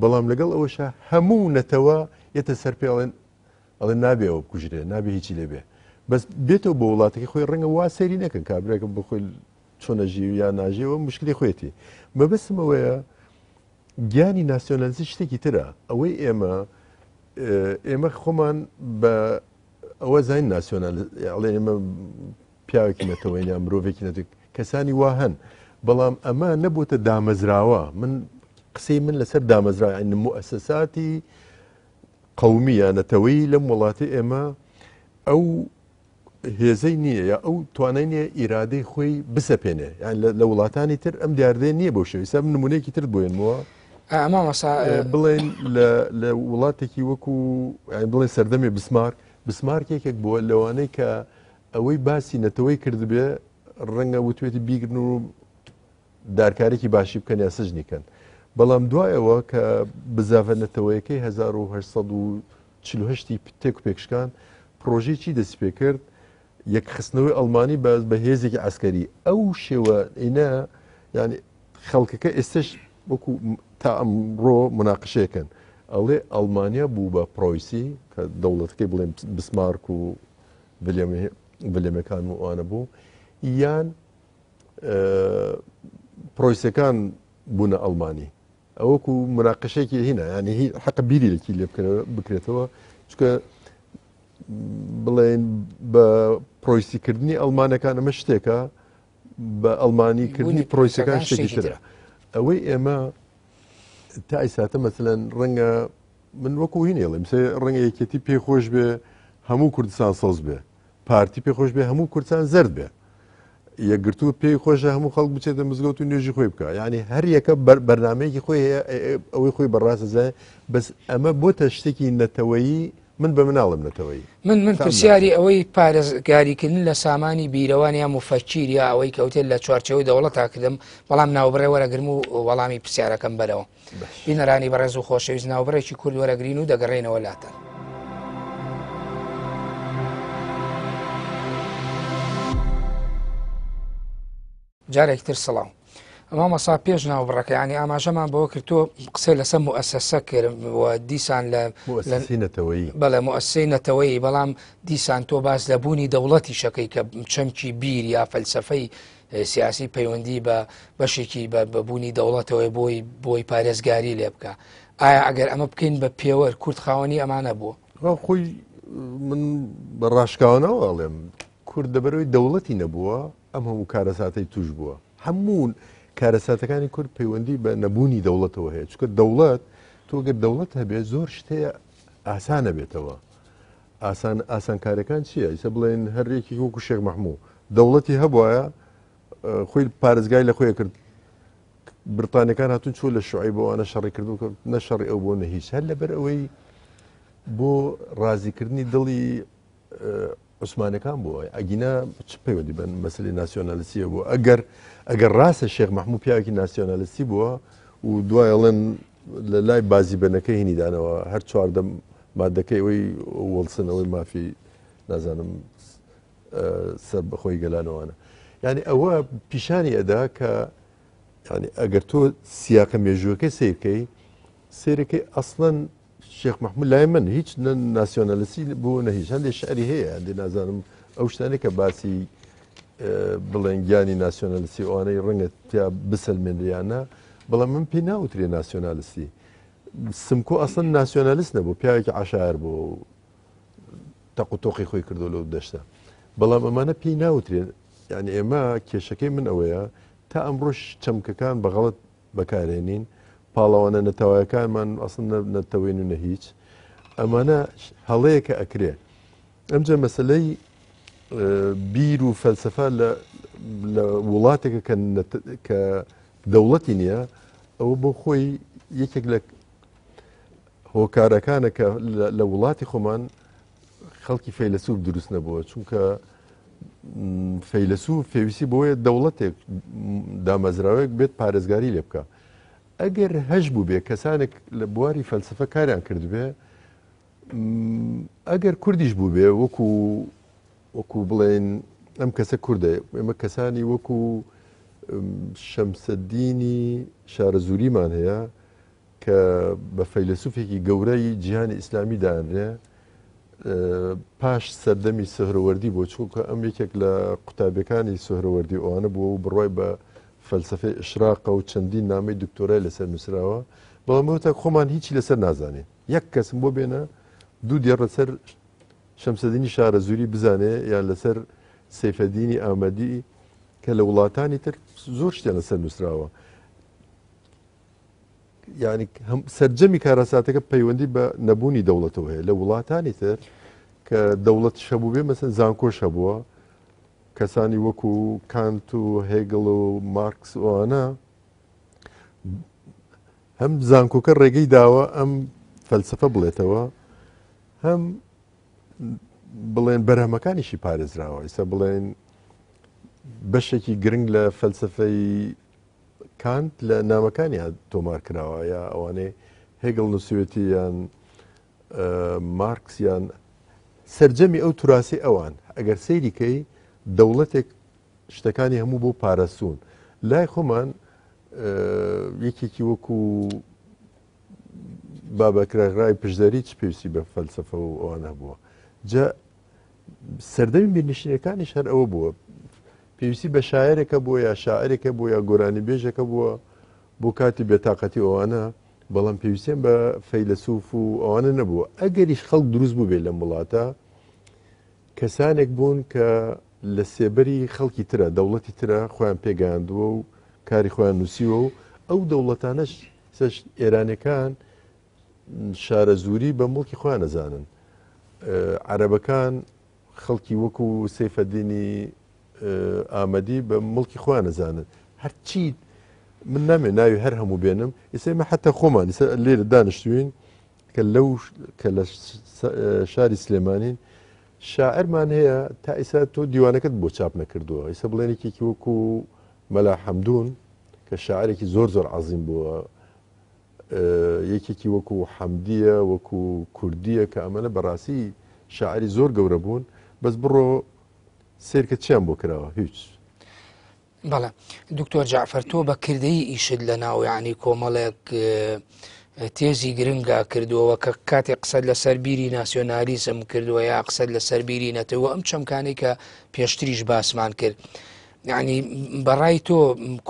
بەڵام لەگەڵ ئەوەشە هەموو نەتەوە یەتە سەر پێڵێن ئەڵێ نابێ ئەوە بکوژرێ نابێ هیچی لێبێ بەس بێتەوە بۆ وڵاتەکەی خۆی ڕەنگە وا سەیری نەکەن کابراکە بۆ خۆی چۆنە ژی یا ناژیەوە مشکلی خۆیەتی مەبەستم ئەوەیە گیانی ناسیۆنالیزم شتێکی ترە ئەوەی ئێمە ئێمە خۆمان بە ئەوە زین ناسیۆنال ئەڵێ ئێمە پیاوێکی نەتەوەین یان مرۆڤێکی نەتەوەی کەسانی وا هەن بەڵام ئەمە نەبووتە دامەزراوە من. قسەی من لەسەر دامەزرا یعنی موئەسەساتی قەومی یا نەتەوەیی لەم وڵاتی ئێمە ئەو هێزەی نییە یا ئەو توانای نییە ئیرادەی خۆی بسەپێنێ یان لە وڵاتانی تر ئەم دیاردەیە نییە بەو شێوەی سا من نمونەیەکی تر بۆێنمەوە مامۆستا بڵێن لە وڵاتێکی وەکو بڵێن سەردەمی بسمارک بسمارک یەکێک بووە لەوانەی کە ئەوەی باسی نەتەوەی کردبێ ڕەنگە وتوێتی بیگرن و دارکارێکی باشی بکەن یا سجنی کەن بەڵام دوایەوە کە بزاڤە نەتەوەیەکەی 1940 تێک و پێکشکان پرۆژەی چی دەستی پێ کرد یەکخستنەوەی ئەڵمانی بە بە هێزێکی عسکەری ئەو شێوە ئینە یعنی خەڵکەکە ئێستش وەکو تا ئەمڕۆ مناقشەیەکەن ئەڵێ ئەڵمانیا بوو بە پرۆیسی کە دەوڵەتەکەی بڵێن بسمارک و ڤلێمەکان و ئەوانە بوو یان پرۆیسەکان بوونە ئەڵمانی ئەوەکو مناقشێکی هینە ینی هی حەقە بیریەکی لێ بکرێتەوە چکە بڵێن بە پرۆیسیکردنی ئەڵمانەکان ئەمە شتێکە بە ئەڵمانی کردنی پرۆیسەکان شتێکی ترە ئەوەی ئێمە تا ئیساتە مەسەلەن ڕەنگە من وەکو هینێڵم سێ ڕەنگە یەکێتی پێی خۆش بێ هەموو کوردستان سەوز بێ پارتی پێ خۆش بێ هەموو کوردستان زەرد بێ یەکگرتوو پێی خۆشە هەموو خەڵک بچێتە مزگەوت و نوێژی خۆی بکە یعنی هەر یەکە بەرنمەیەکی خۆی هەیە ئەوەی خۆی بەڕاستە زانێ بەس ئەمە بۆتە شتێکی نەتەوەیی من بە مناڵم نەتەوەیی من من پرسیاری ئەوەی پارێزگاریکردن لە سامانی بیرەوان یا مفەکیر یا ئەوەی کەوتێت لە چوارچەوەی دەوڵەتا کردم بەڵام ناوبڕێ وەرەگرم و وەڵامی پرسیارەکەم بەرەوە بینەرانی بەڕێز و خۆشەویست ناوبڕێکی کورد وەرەگرین و دەگەڕێنەوە لاتان. جارێکی تر سڵاو مامۆستا پێش ناوبڕەکە ینی ئاماژەمان بەوە کرد تۆ قسەی لەسەر موئەسەسە کرد و دیسان لە مؤسسەی نەتەوەیی بەڵێ مؤسسەی نەتەوەیی بەڵام دیسان تۆ باس لە بوونی دەوڵەتی شەکەی کە چەمکی بیر یا فەلسفەی سیاسی پەیوەندی بە بەشێکی بە بوونی دەوڵەتەوەی بۆی بۆی پارێزگاری لێ بکە ئایا ئەگەر ئەمە بکەین بە پێوەر کورد خاوەنی ئەمانە بووە خۆی من بە ڕاشکاوانەوە ئەڵێم کورد لەبەرەوەی دەوڵەتی نەبووە ئەم هەموو کارەساتەی توش بووە. هەموو کارەساتەکانی کورد پەیوەندی بە نەبوونی دەوڵەتەوە هەیە چونکە دەوڵەت تۆ گەر دەوڵەت هەبێت زۆر شت هەیە ئاسانە بێتەوە ئاسان ئاسانکاریەکان چییە ئیسە بڵێن هەر یەکێک وەکو شێخ مەحموو دەوڵەتی هەبواە خۆی پارێزگای لە خۆی کرد بریتانیەکان هاتون چۆ لە شوعی بۆ ئەوانە شەڕی کردو نە شەڕی ئەو بۆ نە هیچ هەر لەبەر ئەوەی بۆ ڕازیکردنی دڵی عوسمانەکان بووە ئەگینا چ پەیوەندی بە مەسلی ناسیۆنالیستیە بوو ئەگەر ئەگەر ڕاستە شێخ مححموو پیاوێکی ناسیۆنالیستی بووە و دوایڵێن لە لای بازی بەنەکە هینی دانەوە هەر چواردە مادەکەی ئەوەی وڵسنەوەی مافی نازانم سەر بەخۆی گەلانەوەە یعنی ئەوە پیشانی ئەدا کە ینی ئەگەر تۆ سیاقە مێژووەکەی سیرکەی سیرەکەی ئەسڵەن شێخ مەحمود لای من هیچ نە ناسیۆنالیستی بوو نە هیچ هەندێک شعری هەیە هەندێک نازانم ئەو شتانەی کە باسی بڵێن گیانی ناسیۆنالیستی ئەوانەی ڕەنگە تیا بسەلمێنریانە بەڵام من پێی ناوترێ ناسیۆنالیستی سمکۆ ئەسڵەن ناسیۆنالیست نەبوو پیاوێکی عەشایەر بوو تەق و تۆقی خۆی کردو لەو دەشتە بەڵام ئەمانە پێی ناوترێن یعنی ئێمە کێشەکەی من ئەوەیە تا ئەمڕۆش چەمکەکان بە غەڵەت بەکارێنین پاڵەوانە نەتەوایەکانمان ئەسڵ نەتەوەین و نە هیچ ئەمانە هەڵەیەکە ئەکرێ ئەمجا مەسلەی بیر و فەلسفە لە وڵاتێکە کە دەوڵەتی نییە ئەوە بۆ خۆی یەکێک لە هۆکارەکانە کە لە وڵاتی خۆمان خەڵکی فەیلەسوف دروست نەبووە چونکە فەیلەسوف پێویستی بۆیە دەوڵەتێک دامەزراوێک بێت پارێزگاری لێ بکە ئەگەر هەش بوو بێ کەسانێک لە بواری فەلسفە کاریان کردبێ ئەگەر کوردیش بوو بێ وەکو وەکو بڵێن ئەم کەسە کوردە ئێمە کەسانی وەکو شەمسەدینی شارەزووریمان هەیە کە بە فەیلەسوفێکی گەورەی جیهانی ئیسلامی دانرێ پاش سەردەمی سهرەوەردی بۆ چونکە ئەم یەکێک لە قوتابیەکانی سهرەوەردی ئەوانە بووە و بڕوای بە فەلسفەی ئشراقە و چەندین نامەی دکتۆرای لەسەر نووسراوە بەڵام ئەوە تا خۆمان هیچی لەسەر نازانین یەک کەسم بۆ بێنە دوو دێڕ لەسەر شەمسەدینی شارەزووری بزانێ یان لەسەر سەیفەدینی ئامەدی کە لە وڵاتانی تر زۆر شتیان لەسەر نووسراوە. یعنی سەرجەمی کارەساتەکە پەیوەندی بە نەبوونی دەوڵەتەوە هەیە. لە وڵاتانی تر کە دەوڵەت هەبوو بێ، مەسەن زانکۆش هەبووە، کەسانی وەکو کانت و هێگڵ و مارکس ئەوانە، هەم زانکۆکە ڕێگەی داوە ئەم فەلسفە بڵێتەوە، هەم بڵێن بەرهەمەکانیشی پارێزراوە. ئیستا بڵێن بەشێکی گرنگ لە فەلسفەی کانت لە نامەکانی تۆمار کراوە، یا ئەوانەی هێگڵ نووسوێتی یان مارکس یان سرجەمی ئەو توراسی ئەوان. ئەگەر سەیری کەی دەوڵەتێک شتەکانی هەموو بۆ پارەسوون. لای خۆمان یەکێکی وەکو بابەکرەغرای پشدەری چ پێویستی بە فەلسفە و ئەوانە بووە؟ جا سەردەمی میرنشینەکانیش هەر ئەوە بووە، پێویستی بە شاعرێکە بووە یا شاعرێکە بووە یا گۆرانی بێژەکە بووە بۆ کاتی بێتاقەتی ئەوانە، بەڵام پێویستیان بە فەیلەسوف و ئەوانە نەبووە. ئەگەریش خەڵک دروست بوو بێ لەم وڵاتە، کەسانێک بوون کە لە سێبەری خەڵکی ترە، دەوڵەتی ترە خۆیان پێگەیاندووە و کاری خۆیان نووسیوە و ئەو دەوڵەتانەش سەش ئێرانەکان شارەزووری بە مڵکی خۆیان نەزانن، عەرەبەکان خەڵکی وەکو سەیفەدینی ئامەدی بە مڵکی خۆیان نەزانن. هەرچی من نامێ ناوی هەر هەموو بێنم، ئێستا ئێمە حتا خۆمان ئێستا لێرە دانیشتوین کە لەو کە لە شاری سلێمانین شاعرمان هەیە، تا ئیسا تۆ دیوانەکەت بۆ چاپ نەکردووە. ئیسا بڵێن یەکێکی وەکو مەلا حەمدون کە شاعرێکی زۆر زۆر عەزیم بووە، یەکێکی وەکو حەمدیە، وەکو کوردیە، کە ئەمەە بەڕاستی شاعری زۆر گەورە بوون، بەس بڕۆ سیرکە چیان بۆ کراوە؟ هیچ. بەڵێ دکتۆر جعفەر، تۆ بە کردەی ئیشت لە ناو یعنی کۆمەڵێک تێزی گرنگا کردووە کە کاتێک قسەت لەسەر بیری ناسیۆنالیزم کردووە یا قسەت لەسەر بیری نەتەوە، ئەم چەمکانەی کە پێشتریش باسمان کرد، یعنی بەڕای تۆ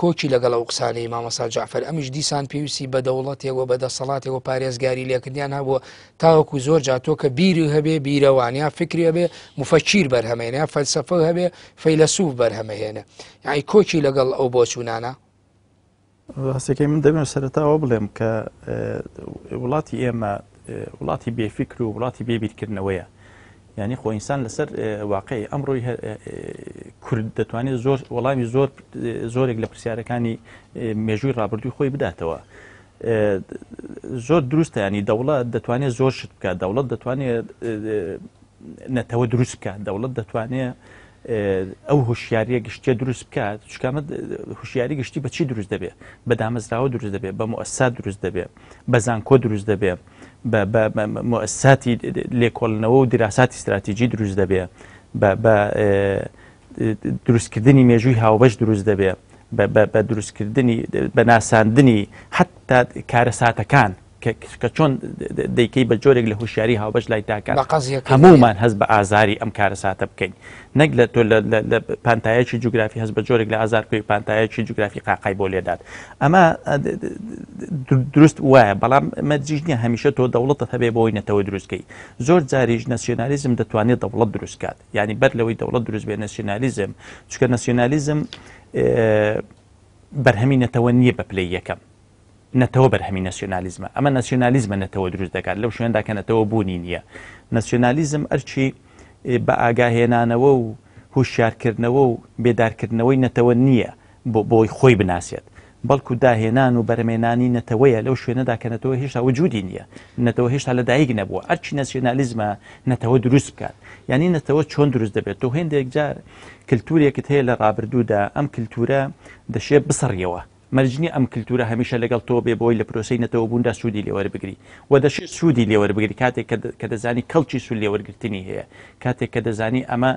کۆکی لەگەڵ ئەو قسانەی مامۆستا جعفەر، ئەمیش دیسان پێویستی بە دەوڵەتێک و بە دەسەڵاتێک و پارێزگاری لێکردیان هەبووە تاوەکو زۆر جا تۆ کە بیری هەبێ بیرەوان یا فکری هەبێ مفەکیر بەرهەمێنە، یا فەلسەفە هەبێ فەیلەسوف بەرهەمەهێنە، یعنی کۆکی لەگەڵ ئەو بۆچوونانە؟ ڕاستەکەی من دەبێت سەرەتاوە بڵێم کە وڵاتی ئێمە وڵاتی بێفکر و وڵاتی بێبیرکردنەوەیە. یعنی خۆ ئینسان لەسەر واقعی ئەمڕۆی کورد دەتوانێت زۆر وەڵامی زۆر زۆرێک لە پرسیارەکانی مێژووی ڕابردووی خۆی بداتەوە. زۆر دروستە، ینی دەوڵەت دەتوانێت زۆر شت بکات، دەوڵەت دەتوانێت نەتەوە دروست بکات، دەوڵەت دەتوانێت ئەو هۆشیاریە گشتیە دروست بکات. چکامە هوشیاری گشتی بە چی دروست دەبێت؟ بە دامەزراوە دروست دەبێت، بە موئەسسات دروست دەبێت، بە زانکۆ دروست دەبێت، بە موئەسساتی لێکۆڵنەوە و دیراساتی استراتیژی دروست دەبێت، بە دروستکردنی مێژووی هاوبەش دروست دەبێت، بە دروستکردنی بە ناساندنی حتا کارەساتەکان کە چۆن دەیکەی بە جۆرێک لە هۆشیاری هاوبەش لای تاکان هەمومان هەست بە ئازاری ئەم کارەساتە بکەین، نەک لە تۆ لە پانتایەکی جوگرافی هەست بە جۆرێک لە ئازار بکەی پانتایەکی جوگرافی قاقای بۆ لێدات. ئەمە دروست وایە، بەڵام مەرجیش نییە هەمیشە تۆ دەوڵەتت هەبێ بۆی نەتەوە دروستکەی. زۆر جاریش ناسیۆنالیزم دەتوانێت دەوڵەت دروستکات، یعنی بەر لەوەی دەوڵەت دروست بێ ناسیۆنالیزم، چونکە ناسیۆنالیزم بەرهەمی نەتەوە نییە بە پلەی یەکەم، نەتەوە بەرهەمی ناسیۆنالیزمە. ئەمە ناسیۆنالیزمە نەتەوە دروست دەکات لەو شوێندا کە نەتەوە بوونی نییە. ناسیۆنالیزم ئەرکی بە ئاگاهێنانەوە و هوشیارکردنەوە و بێدارکردنەوەی نەتەوە نییە بۆی خۆی بناسێت، بەڵکو داهێنان و بەرەمێنانی نەتەوەیە لەو شوێنەدا کە نەتەوە هێشتا وجودی نییە، نەتەوە هێشتا لەدایک نەبووە. ئەرکی ناسیۆنالیزمە نەتەوە دروست بکات. یعنی نەتەوە چۆن دروست دەبێت؟ تۆ هێندێک جار کللتورێکت هەیە لە ڕابردوودا، ئەم کللتورە دەشێ بسڕیەوە. مەرج نییە ئەم کللتورە هەمیشە لەگەڵ تۆ بێ بۆی لە پرۆسەی نەتەوەبووندا سوودی لێوەربگری، و دەشێت سوودی لێوەربگری کاتێک کە دەزانی کەڵکی سوود لێوەرگرتنی هەیە، کاتێک کە دەزانی ئەمە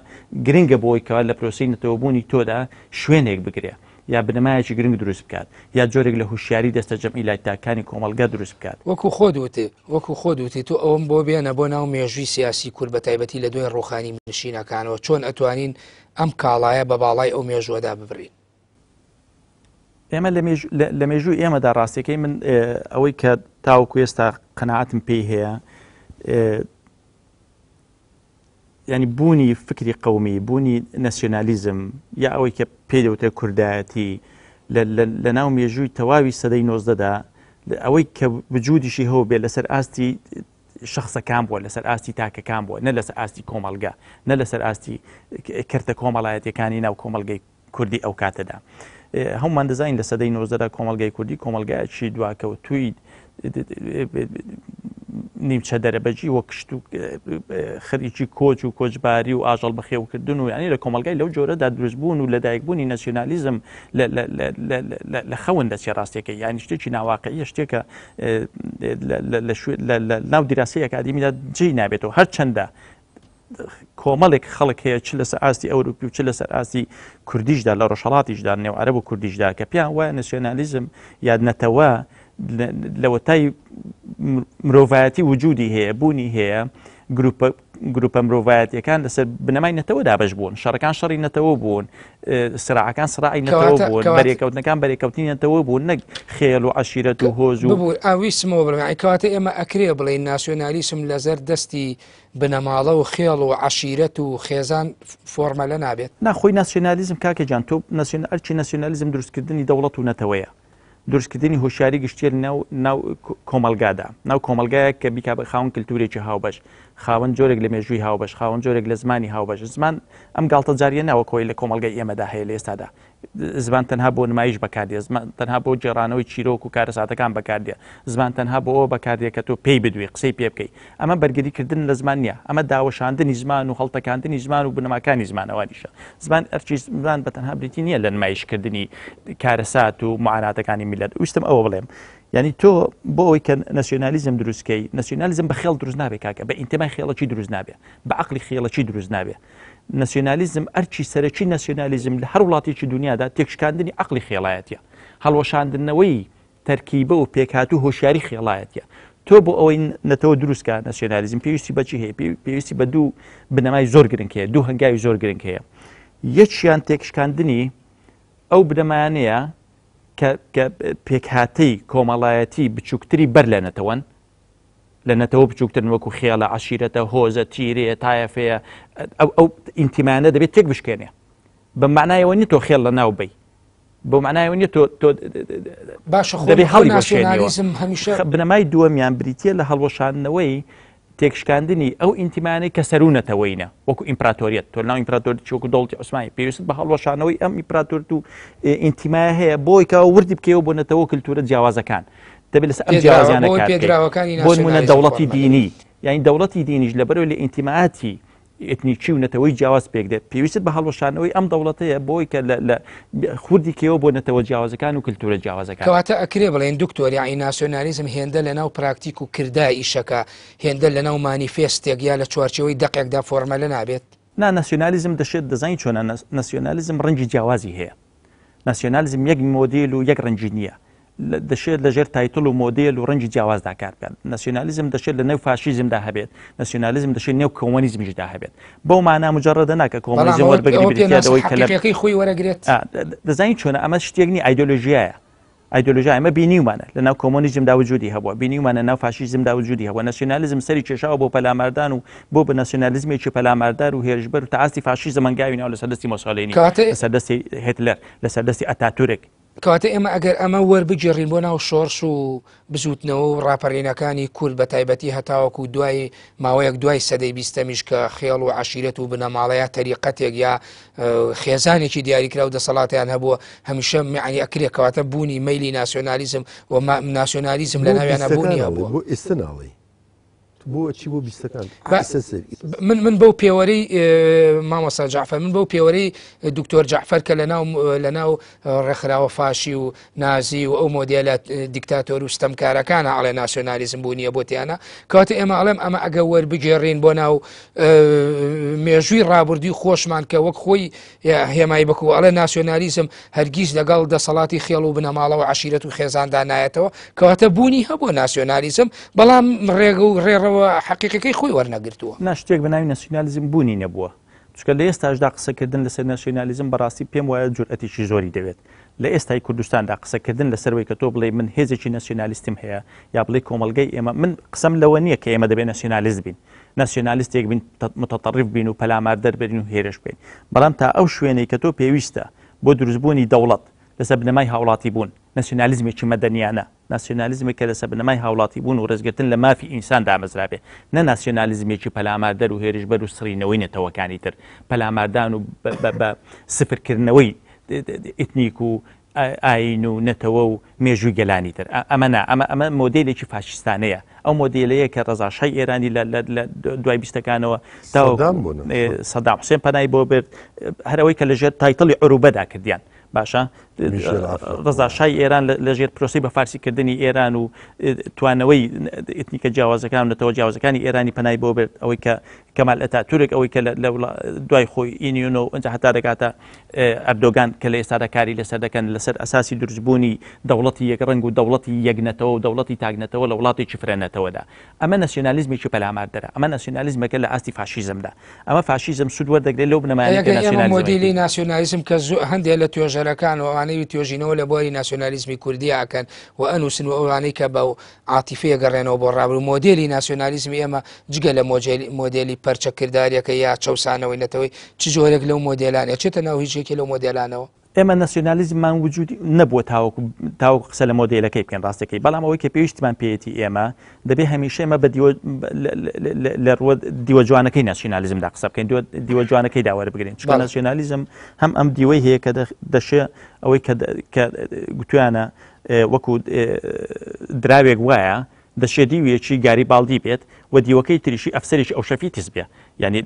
گرنگە بۆی کەوا لە پرۆسەی نەتەوەبوونی تۆدا شوێنێک بگرێ یا بنەمایەکی گرنگ دروست بکات یا جۆرێک لە هوشیاری دەستەجەمعی لای تاکانی کۆمەڵگا دروست بکات. وەکو خۆت وتی، وەکو خۆت وتی تۆ ئەوەم بۆ بێنە بۆ ناو مێژووی سیاسی کورد بە تایبەتی لە دوای ڕووخانی میرنشینەکانەوە چۆن ئەتوانین ئەم کاڵایە بە باڵای ئەو مێژووەدا ببرین؟ ئێمە لە مێژووی ئێمەدا ڕاستیەکەی من ئەوەی کە تاوەکو ئێستا قەناعەتم پێی هەیە، ینی بوونی فکری قومی، بوونی ناسیۆنالیزم یا ئەوەی کە پێی دەوترێت کوردایەتی لە ناو مێژووی تەواوی سەدەی نۆزدەدا ئەوەی کە وجودیشی هەو بێ لەسەر ئاستی شخصەکان بووە لەسەر ئاستی تاکەکان بووە نە لەسەر ئاستی کۆمەڵگە نە لەسەر ئاستی کەرتە کۆمەڵایەتەکانی ناو کۆمەڵگەی کوردی ئەو کاتەدا. هەمومان دەزانین لە سەدەی نۆزدەدا کۆمەڵگەی کوردی کۆمەڵگایەکی دواکەوتووی نیمچە دەرەبەجی وەک کشت و خەریکی کۆچ و کۆچباری و ئاژەڵ بەخێوکردن و یعنی لە کۆمەلگای لەو جۆرەدا دروستبوون و لەدایکبوونی ناسیۆنالیزم لە خەون دەچێ ڕاستەکەی یانی شتێکی ناواقعیە شتێکە لە ناو دیراسی ئەکادیمیدا جێی نابێتەوە هەرچەندە کۆمەڵێک خەڵک هەیە چ لەسەر ئاستی ئەوروپی و چ لەسەر ئاستی کوردیشدا لە ڕۆژهەڵاتیشدا نێو عەرەب و کوردیشدا کە پێیان وایە ناسیۆنالیزم یا نەتەوە لەوەتای مرۆڤایەتی وجودی هەیە بوونی هەیە گروپە گروپە مرۆڤایەتیەکان لەسەر بنەمای نەتەوە دابش بوون شەڕەکان شەڕی نەتەوە بوون سراعەکان سراعی نەتەوە بوون بەرێکەوتنەکان بەرێکەوتنی نەتەوە بوون نەک خێل و عەشیرەت و هۆز و ببوور ئاویسمەوە بڵێم کەواتە ئێمە ئەکرێ بڵێین ناسیۆنالیسم لەزەر دەستی بنەماڵە و خێڵ و عەشیرەت و خێزان فۆرمەلە نابێت؟ نا خۆی ناسیۆنالیزم کاکە گیان تۆ ناسیۆن ئەرکی ناسیۆنالیزم دروستکردنی دەوڵەت و نەتەوەیە دروستکردنی هۆشیاری گشتیە ناو ناو کۆمەلگادا ناو کۆمەلگایەک کە بیکا بە خاوەن کللتورێکی هاوبەش خاوەن جۆرێک لە مێژووی هاوبەش خاوەن جۆرێک لە زمانی هاوبەش زمان ئەم گاڵتەجاریە ناوەکۆی لە کۆمەلگای ئێمەدا هەیە لە ئێستادا زمان تەنها بۆ نمایش بەکاردێ زمان تەنها بۆ گێڕانەوەی چیرۆک و کارەساتەکان بەکاردێ زمان تەنها بۆ ئەوە بەکاردێ کە تۆ پێی بدوێ قسەی پێ بکەی ئەمە بەرگری کردن لە زمان نییە ئەمە داوەشاندنی زمان و هەڵتەکاندنی زمان و بنەماکانی زمانەوانیشە زمان ئەرچی زمان بە تەنها بریتی نییە لە نمایشکردنی کارەسات و معاناتەکانی میلەت ویستم ئەوە بڵێم یعنی تۆ بۆ ئەوەی کە ناسیۆنالیزم دروستکەی ناسیۆنالیزم بە خێڵ دروست نابێ کاکە بە ئینتمای خێڵەکی دروست نابێ بە عقلی خێڵەکی دروست نابێ ناسیۆنالیزم ئەرکی سەرەکی ناسیۆنالیزم لە هەر وڵاتێکی دنیادا تێکشکاندنی عەقڵی خێڵایەتیە، هەڵوەشاندنەوەی تەرکیبە و پێکهات و هۆشیاری خێڵایەتیە. تۆ بۆ ئەوەی نەتەوە دروست کا ناسیۆنالیزم پێویستی بە چی هەیە؟ پێویستی بە دوو بنەمای زۆر گرنگ هەیە، دوو هەنگاوی زۆر گرنگ هەیە. یەکیان تێکشکاندنی ئەو بنەمایانەیە کە پێکهاتەی کۆمەڵایەتی بچووکتری بەر لە نەتەوەن، لە نەتەوە بچووکترن وەکو خێڵە، عەشیرەتە، هۆزە، تیرەیە، تایەفەیە، ئەو ئەو ئینتیمانە دەبێت تێک بشکێنێ. بە معنایەوە نیە تۆ خێڵ لە ناو بەی. بۆ معنایەوە نیە تۆ تۆ باشە خۆ دەبێ هەڵی ناسیۆنالیزم هەمیشە بنەمای دووەمیان بریتییە لە هەڵوەشاندنەوەی تێکشکاندنی ئەو ئینتیمانەی کە سەروو نەتەوەینە وەکو ئیمپراتۆریەت تۆ لەناو ئیمپراتۆریەتی وەکو دەوڵەتی عوسمانی پێویستت بە هەڵوەشانەوەی ئەم ئیمپراتۆرت و ئینتیمایە هەیە بۆی کە وردی بکەیەوە بۆ نەتەوە و کلتورە جیاوازەکان دەبێت لەسەر ئەم جیاوازیانە کار بکەیت بۆ نمونە دەوڵەتی دینی یعنی دەوڵەتی دینیش لەبەرەوە لە ئینتیماتی ئێتنیکی و نەتەوەی جیاواز پێک دێت پێویستت بە هەڵوەشانەوەی ئەم دەوڵەتەیە بۆی کە لە خوردی کێوە بۆ نەتەوە جیاوازەکان و کللتورە جیاوازەکان کەواتە ئەکرێ بڵێن دکتۆر یاعی ناسیۆنالیزم هێندە لەناو پراکتیک و کردا ئیشەکە هێندە لەناو مانیفێستێک یا لە چوارچەوەی دەقێکدا فۆرمەلە نابێت نا ناسیۆنالیزم دەشێت دەزانی چۆنە ناسیۆنالیزم ڕەنگی جیاوازی هەیە ناسیۆنالیزم یەک مۆدیل و یەک ڕەنگی نییە دەشێت لەژێر title و مۆدێل و ڕەنگی جیاوازدا کار بکات ناسیۆنالیزم دەشێت لە نێو فاشیزمدا هەبێت ناسیۆنالیزم دەشێت نێو کۆمۆنیزمیشدا هەبێت بەو مانا مجرد نا کە کۆمۆنیزم وەربگری بریتییە لەوەی کە لە خۆی وەرەگرێت دەزانی چۆنە ئەمە شتێک نییە ئایدۆلۆژیایە ئایدۆلۆژیا ئێمە بینیومانە لە ناو کۆمۆنیزمدا وجودی هەبووە بینیومانە ناو فاشیزمدا وجودی هەبووە ناسیۆنالیزم سەری کێشاوە بۆ پەلاماردان و بۆ بە ناسیۆنالیزمێکی پەلاماردار و هێرشبەر و تا ئاستی فاشیزم هەنگاوی ناوە لەسەر دەستی مۆسۆلینی لەسەر دەستی هێتلەر لەسەر دەستی ئەتاتورک. کەواتە ئێمە ئەگەر ئەمە وەربگێڕین بۆ ناو شۆڕش و بزووتنەوە و ڕاپەڕینەکانی کورد بە تایبەتی هەتاوەکو دوای ماوەیەک دوای سەدەی بیستەمیش کە خێڵ و عەشیرەت و بنەماڵە یا تەریقەتێک یا خێزانێکی دیاریکراو دەسەڵاتیان هەبووە هەمیشە معنی ئەکرێ کەواتە بوونی مەیلی ناسیۆنالیزم و ناسیۆنالیزم لە ناویانە بوونی هەبووە. بۆ ئێستا ناڵێی بۆ چی بۆ بیستەکان من من بەو پێوەرەی مامۆستا جعفر من بەو پێوەرەی دکتۆر جعفر کە لەناو لەناو ڕێکخراوە فاشی و نازی و ئەو مۆدێلە دیکتاتۆر و ستەمکارەکانە ئەڵێ ناسیۆنالیزم بوونیە بۆ تیانە کەواتە ئێمە ئەڵێم ئەمە ئەگە وەربگێڕین بۆ ناو مێژووی ڕابردووی خۆشمان کە وەک خۆی هێمای بکو ئەڵێ ناسیۆنالیزم هەرگیز لەگەڵ دەسەڵاتی خێڵ و بنەماڵە و عشیرەت و خێزاندا نایەتەوە کەواتە بوونی هەبووە ناسیۆنالیزم بەڵام ڕێگە و ڕێڕەوە حەقیقەکەی خۆی وەرنەگرتووە. نا شتێک بە ناوی ناسیونالیزم بوونی نەبووە چونکە لە ئێستاشدا قسەکردن لەسەر ناسیۆنالیزم بەڕاستی پێم وایە جورئەتێکی زۆری دەوێت لە ئێستای کوردستاندا قسەکردن لەسەر وەی کە تۆ بڵێی من هێزێکی ناسیۆنالیستیم هەیە یا بڵێی کۆمەڵگەی ئێمە من قسەم لەوە نییە کە ئێمە دەبێت ناسیۆنالیست بین ناسیۆنالیستێک بین متطرف بین و پەلاماردەر بین و هێرش بکەین بەڵام تا ئەو شوێنەی کە تۆ پێویستە بۆ دروستبوونی دەوڵەت لەسەر بنەمای هاوڵاتی بوون. ناسیۆنالیزمێکی مەدەنیانە، ناسیۆنالیزمێک کە لەسەر بنەمای هاوڵاتیبوون و ڕێزگرتن لە مافی ئینسان دامەزرابێ، نە ناسیۆنالیزمێکی پەلاماردەر و هێرشبەر و سڕینەوەی نەتەوەکانی تر، پەلاماردان و بە سفرکردنەوەی ئیتنیک و ئایین و نەتەوە و مێژووی گەلانی تر. ئەمە نا، ئەمە ئەمە مۆدێلێکی فاشیستانەیە. ئەو مۆدێلەیە کە ڕەزا شای ئێرانی لە دوای بیستەکانەوە سەدام حوسێن پەنای بۆ برد، هەر ئەوەی کە لەژێر title ی عروبەدا کردیان. باشە ڕەزا شای ئێران لە ژێر پرۆسی بە فارسیکردنی ئێران و توانەوەی ئیتنیکە جیاوازەکان و نەتەوە جیاوازەکانی ئێرانی پەنای بۆ برد ئەوەی کە کەمال ئەتاتورک ئەوەی کە لە دوای خۆی ئینیۆنۆ ئەنج هەتا دەگاتە ئەردۆگان کە لە ئێستادا کاری لەسەر دەکەن لەسەر ئەساسی دروستبوونی دەوڵەتی یەک ڕەنگ و دەوڵەتی یەک نەتەوە و دەوڵەتی تاکنەتەوە لە وڵاتێکی فرەنەتەوەدا ئەمە ناسیۆنالیزمێکی پەلاماردەرە، ئەمە ناسیۆنالیزمێکە لە ئاستی فاشیزمدا. ئەمە فاشیزم سوود وەردەگرێت لەو بنەمایانەی کە ئەگەر ئێمە ناسیۆنالیزم مۆدیلی هەیەتی. ناسیۆنالیزم کە زۆ هەندێ لە توێژەرەکان و ئەوانەی توێژینەوە لە بواری ناسیۆنالیزمی کوردی ئەکەن و ئەنووسن و ئەوانەی کە بە عاتیفەیە گەڕێنەوە بۆ ڕابردوو مۆدێلی ناسیۆنالیزمی ئێمە جگە لە مۆجێلی مۆدێلی پەرچەکرداریەکە یا چەوسانەوەی نەتەوەی چ جۆرێک لەو مۆدێلانە ئەچێتە ناو هیچ یەکێ لەو مۆدێلانەوە؟ ئێمە ناسیۆنالیزممان وجودی نەبووە تاوەکو تاوەکو قسە لە مۆدێلەکەی بکەین ڕاستەکەی بەڵام ئەوەی کە پێویستمان پێیەتی ئێمە دەبێ هەمیشە ئێمە بە دیوە لە ڕووە دیوە جوانەکەی ناسیۆنالیزمدا قسە بکەین دیوە جوانەکەیدا وەربگرین چونکە ناسیۆنالیزم هەم ئەم دیوەی هەیە کە دەشێ ئەوەی کە گوتویانە وەکو دراوێک وایە دەشێ دیوێکی گاریباڵدی بێت و دیوەکەی تریشی ئەفسەرێکی ئەوشەفیتس بێ یعنی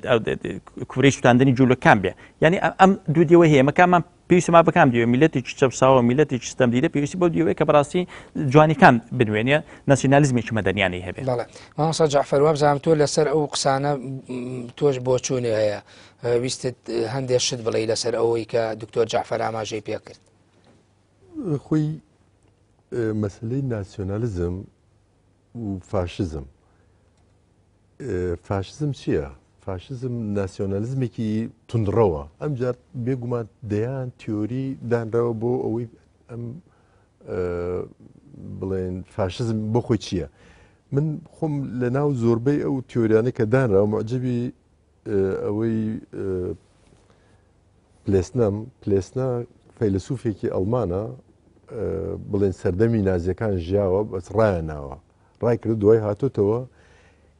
کوورەی سوتاندنی جوولەکان بێ یعنی ئەم دوو دیوە هەیە مەکامان پێویستما بەکام دیوە میلەتێکی چەپساوە میلەتێکی ستەم دیدە پێویستی بۆ دیوەیە کە بەڕاستی جوانیکان بنوێنێ ناسیۆنالیزمێکی مەدەنیانەی هەبێ. بەڵێ مامۆستا جەعفەر وابزانم تۆ لەسەر ئەو قسانە تۆش بۆچوونی هەیە ویستت هەندێک شت بڵێی لەسەر ئەوەی کە دکتۆر جەعفەر ئاماژەی پێ کرد. خۆی مەسلەی ناسیۆنالیزم و فاشزم فاشزم چییە؟ فاشزم ناسیۆنالیزمێکی تونندڕەوە ئەمجار بێگومان دەیان تیۆری دانراوە بۆ ئەوەی ئەم بڵێن فاشزم بۆ خۆی چییە؟ من خۆم لە ناو زۆربەی ئەو تیۆریانە کە دانراوە معجبی ئەوەی پلێسنەم، پلێسنە فەیلەسوفێکی ئەڵمانە، بڵێن سەردەمی نازیەکان ژیاوە بەس ڕایان ناوە ڕای کرد دوای هاتۆتەوە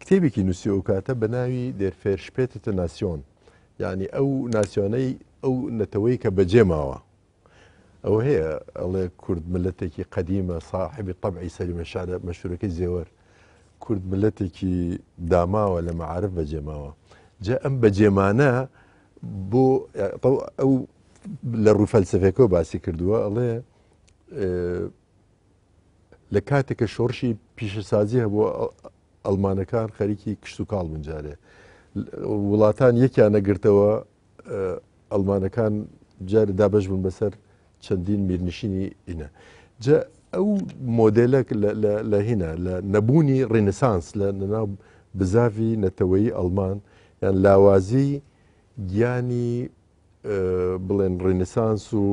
کتێبێکی نووسی ئەو کاتە بە ناوی Der verspätete Nation یعنی ئەو ناسیۆنەی ئەو نەتەوەی کە بەجێ ماوە ئەوە هەیە ئەڵێ کورد ملەتێکی قەدیمە ساحبی طبعی سەلیمە شعرە مەشهورەکەی زێوەر کورد ملەتێکی داماوە لە مەعارف بەجێماوە جا ئەم بەجێمانە بۆ ئەو لە ڕوو فەلسفەکەەوە باسی کردووە ئەڵێ لە کاتێک کە شۆڕشی پیشەسازی هەبوو ئەڵمانەکان خەریکی کشت و کاڵ بوون جارێ وڵاتان یەکیان نەگرتەوە ئەڵمانەکان جار دابش بوون بەسەر چەندین میرنشینی ئینە جا ئەو مۆدێلە لە هینە لە نەبوونی ڕینسانس لە ناو بزاڤی نەتەوەیی ئەڵمان یان لاوازی گیانی بڵێن ڕینسانس و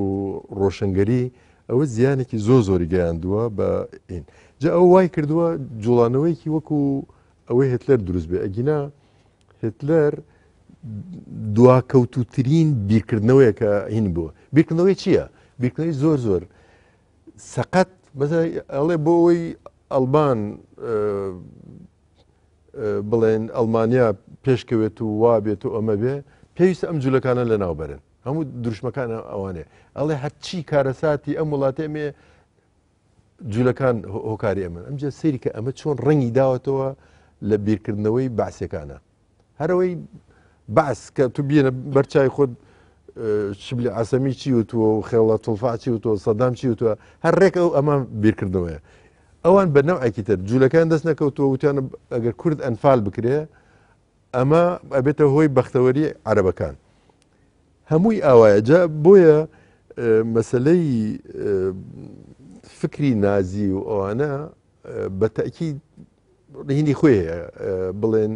ڕۆشنگەری ئەوە زیانێکی زۆر زۆری گەیاندووە بە ئین جا ئەو وای کردووە جوڵانەوەیەکی وەکو ئەوەی هتلەر دروست بێ ئەگینا هتلەر دواکەوتوترین بیرکردنەوەیە کە هین بووە بیرکردنەوەی چییە؟ بیرکردنەوەی زۆر زۆر سەقەت ئەڵێ بۆ ئەوەی ئەلبان بڵێن ئەڵمانیا پێشکەوێت و وا بێت و ئەمە بێ پێویستە ئەم جولەکانە لەناو بەرن هەموو دروشمەکان ئەوانێ ئەڵێ هەرچی کارەساتی ئەم وڵاتێ مێ جولەکان هۆکاری ئەمن ئەمجا سەیری کە ئەمە چۆن ڕەنگی داوەتەوە لە بیرکردنەوەی بەعسەکانە هەرەوەی بەعس کە تو بینە بەرچای خۆت شبلی عسەمی چی وتووە و خێڵە تڵفا چی وتووە سەدام چی وتووە هەر ڕێک ئەو ئەمە بیرکردنەوەیە ئەوان بە نەوعێکی تر جوولەکان دەست نەکەوتووە وتیان ئەگەر کورد ئەنفال بکرێ ئەمە ئەبێتە هۆی بەختەوەری عەرەبەکان هەمووی ئاوایە جا بۆیە مەسلەی فکری نازی و ئەوانە بە تەکی هینی خۆی هەیە بڵێن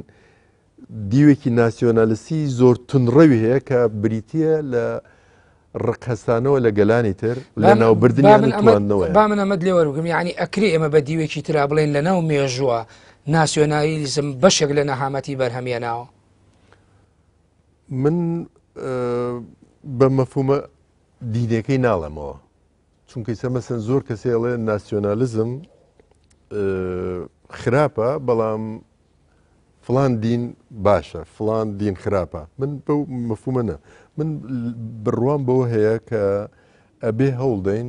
دیوێکی ناسیۆنالیستی زۆر تونڕەوی هەیە کە بریتە لە ڕقهەستانەوە لە گەلانی تر لە ناوبردنیان و تواندنەوەیان. با من ئەمەت لێ وەربگرم یعنی ئەکرێ ئێمە بە دیوێکی ترا بڵێن لە ناو مێژووە ناسیۆنالیزم بەشێک لە نەهامەتی بەرهەمێناوە؟ من بە مەفهومە دینەکەی ناڵێمەوە. چونکە ئیستا مەسەن زۆر کەسێ ئەڵێ ناسیۆنالیزم خراپە بەڵام فلان دین باشە فلان دین خراپە من بەو مفهومە نە من بڕوام بەوە هەیە کە ئەبێ هەوڵدەین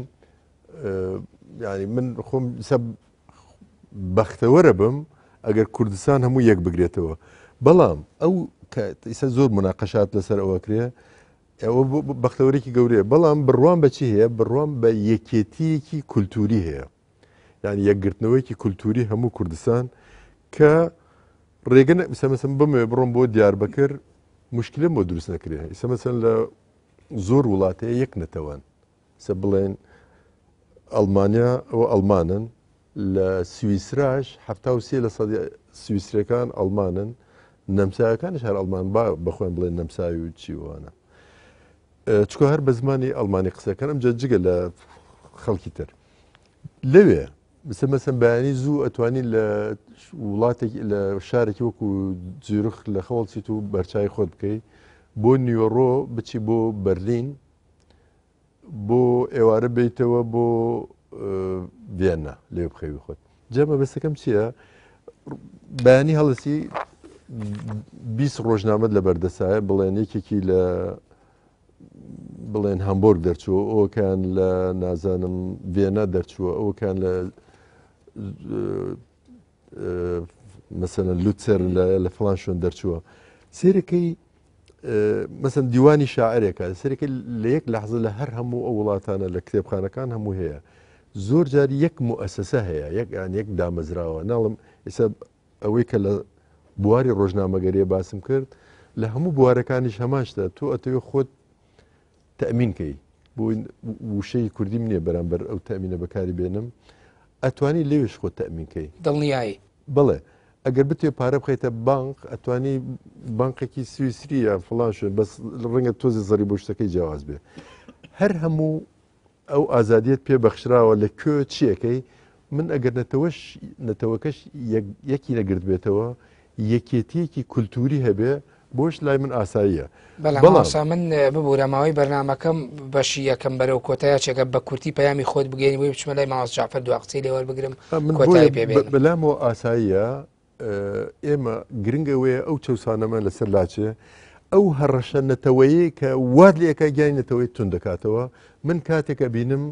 ینی من خۆم سە بەختەوەرە بم ئەگەر کوردستان هەموو یەک بگرێتەوە بەڵام ئەو ئیسە زۆر مناقەشات لەسەر ئەوە کرێ ئەوە بەختەوەرێکی گەورەیە بەڵام بڕوام بەچی هەیە بڕوام بە یەکێتیەکی کولتوری هەیە یعنی یەکگرتنەوەیەکی کولتوری هەموو کوردستان کە ڕێگە مەسەن بمەوێ بڕۆم بۆ دیاربەکر مشکلم بۆ دروست نەکرێ ئیسە مەسەن لە زۆر وڵاتەیە یەک نەتەوەن سە بڵێن ئەڵمانیا ئەوە ئەڵمانن لە سویسراش 73 لە سەدی سویسرەکان ئەڵمانن نەمسایەکانش هەر ئەڵمان با بەخۆیان بڵێن نەمساوی و چیوانە چکە هەر بە زمانی ئەڵمانی قسەکەن ئەمجا جگە لە خەڵکی تر لەوێ بسە مەسەن بەیانی زوو ئەتوانی لە وڵاتێک لە شارێکی وەکو زیرخ لە خەوەڵچیت و بەرچای خۆت بکەی بۆ نیوەڕۆ بچی بۆ بەرلین بۆ ئێوارە بیتەوە بۆ ڤیەننا لێ بخەوی خۆت جا مەبەستەکەم چییە بەیانی هەڵسی 20 ڕۆژنامەت لە بەردەسایە بڵێن یەکێکی لە بڵێن هەمبۆرگ دەرچووە ئەوکان لە نازانم ڤێنا دەرچووە ئەوکان لە مەسەن لوتسەر لە فلان شوێن دەرچووە سێرەکەی مەسەن دیوانی شاعرێکە سەرەکە لە یەک لەحزە لە هەر هەموو ئەو وڵاتانە لە کتێبخانەکان هەموو هەیە زۆر جار یەک موئەسەسە هەیە یەک یان یەک دامەزراوە ناڵم ئێستا ئەوەی کە لە بواری ڕۆژنامەگەریە باسم کرد لە هەموو بوارەکانیش هەمان شتە تۆ ئەتەوێ خۆت تەمین کەی بۆ وشەی کوردیم نییە بەرامبەر ئەو تەمینە بەکاری بێنم ئەتوانی لەوێش خۆت تەمین کەی دڵنیایی بڵێ ئەگەر بتێ پارە بخەیتە بانق ئەتوانی بانقێکی سویسری یان فڵان شوێن بەس ڕەنگە تۆزی زەری بۆ شتەکەی جیاواز بێ هەر هەموو ئەو ئازادیت پێ بەخشراوە لە کوێ چیەکەی من ئەگەر نەتەوەش نەتەوەکەش یەکی نەگرت بێتەوە یەکێتیەکی کولتوری هەبێ بۆش لای من ئاساییە. بەڵام مامۆستا من ببورە ماوەی بەرنامەکەم بەشی یەکەم بەرەو کۆتایە چێکە بە کورتی پەیامی خۆت بگەێنی بۆی بچمە لای مامۆستا جەعفەر دوا قسەی لێ وەربگرم من کۆتایی پێ بێنم. بەلامەوە ئاساییە ئێمە گرنگ ئەوەیە ئەو چەوسانەمان لەسەر لاچێ ئەو هەڕەشە نەتەوەیە کە وات لێکە گیانی نەتەوەی تون دەکاتەوە من کاتێک ئەبینم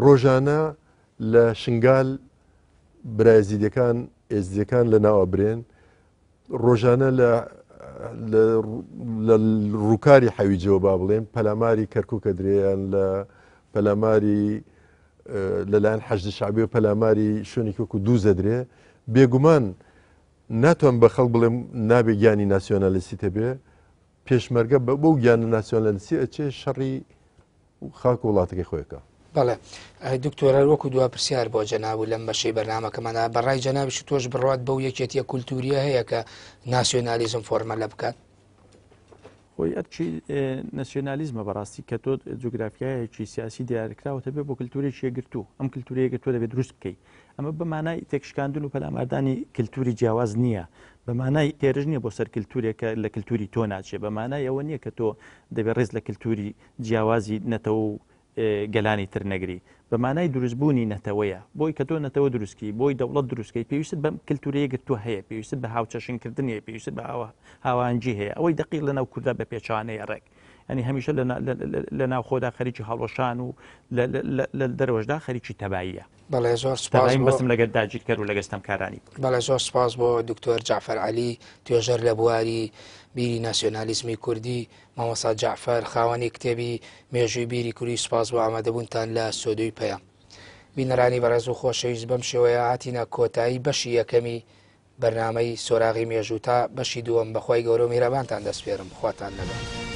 ڕۆژانە لە شنگال برایزیدەکان ئێزدیەکان لە ناوە برێن ڕۆژانە لە لە ڕووکاری حەویجەوە با بڵێن پەلاماری کەرکووکە درێیان لە پەلاماری لەلایەن حەشدی شعبی و پەلاماری شوێنێکی وەکو دووزە درێ بێگومان ناتوان بە خەڵک بڵێم نابێ گیانی ناسیۆنالیستی تەبێ پێشمەرگە بە بەو گیانە ناسیۆنالیستی ئەچێ شەڕی خاک و وڵاتەکەی خۆی کا. بەڵێ دکتۆر هەر وەکو دوا پرسیار بۆ جەناب و لەم بەشەی بەرنامەکەماندا بە ڕای جەنابیش تۆش بڕوات بەو یەکێتیە کولتوریە هەیە کە ناسیۆنالیزم فۆرمەلە بکات؟ خۆی ئەرکی ناسیۆنالیزمە بەڕاستی کە تۆ جوگرافیایەکی سیاسی دیارکراوەتە بێ بۆ کللتورێکی یەکگرتوو ئەم کللتوری یەکگرتووە دەبێت دروست بکەیت ئەمە بە مانای تێکشکاندن و پەلاماردانی کللتوری جیاواز نییە بە مانای هێرش نییە بۆ سەر کللتورێک کە لە کللتوری تۆ ناچێ بە مانای ئەوە نییە کە تۆ دەبێت ڕێز لە کللتوری جیاوازی نەتەوە و گەلانی تر نەگری بە مانای دروستبوونی نەتەوەیە بۆی کە تۆ نەتەوە دروستکی بۆی دەوڵەت دروستکەی پێویستت بەم کللتوری یەکگرتووە هەیە پێویستت بە هاوچەشنکردن هەیە پێویستت بە هاوانجی هەیە ئەوەی دەقیق لەناو کووردا بە پێچوانەیە ڕێک ینی هەمیشە لە ناوخۆدا خەریکی هەڵوەشان و لە دەرەوەشدا خەریکی تەباییە. بەڵێ زۆر سپاس بۆ بەسم لەگەر داگیرکەر و لەگەر ستەمکارانی. بەڵێ زۆر سپاس بۆ دکتۆر جەعفەر عەلی توێژەر لە بواری بیری ناسیۆنالیزمی کوردی، مامۆستا جەعفەر خاوەنی کتێبی مێژووی بیری کوردی سپاس بۆ ئامادەبوونتان لە ستۆدیۆی پەیام. بینەرانی بەڕێز و خۆشەویست بەم شێوەیە هاتینە کۆتایی بەشی یەکەمی بەرنامەی سۆراغی مێژوو تا بەشی دووەم بەخوای گەورە و میهرەبانتان دەسپێرم خواتان لەگەڵ.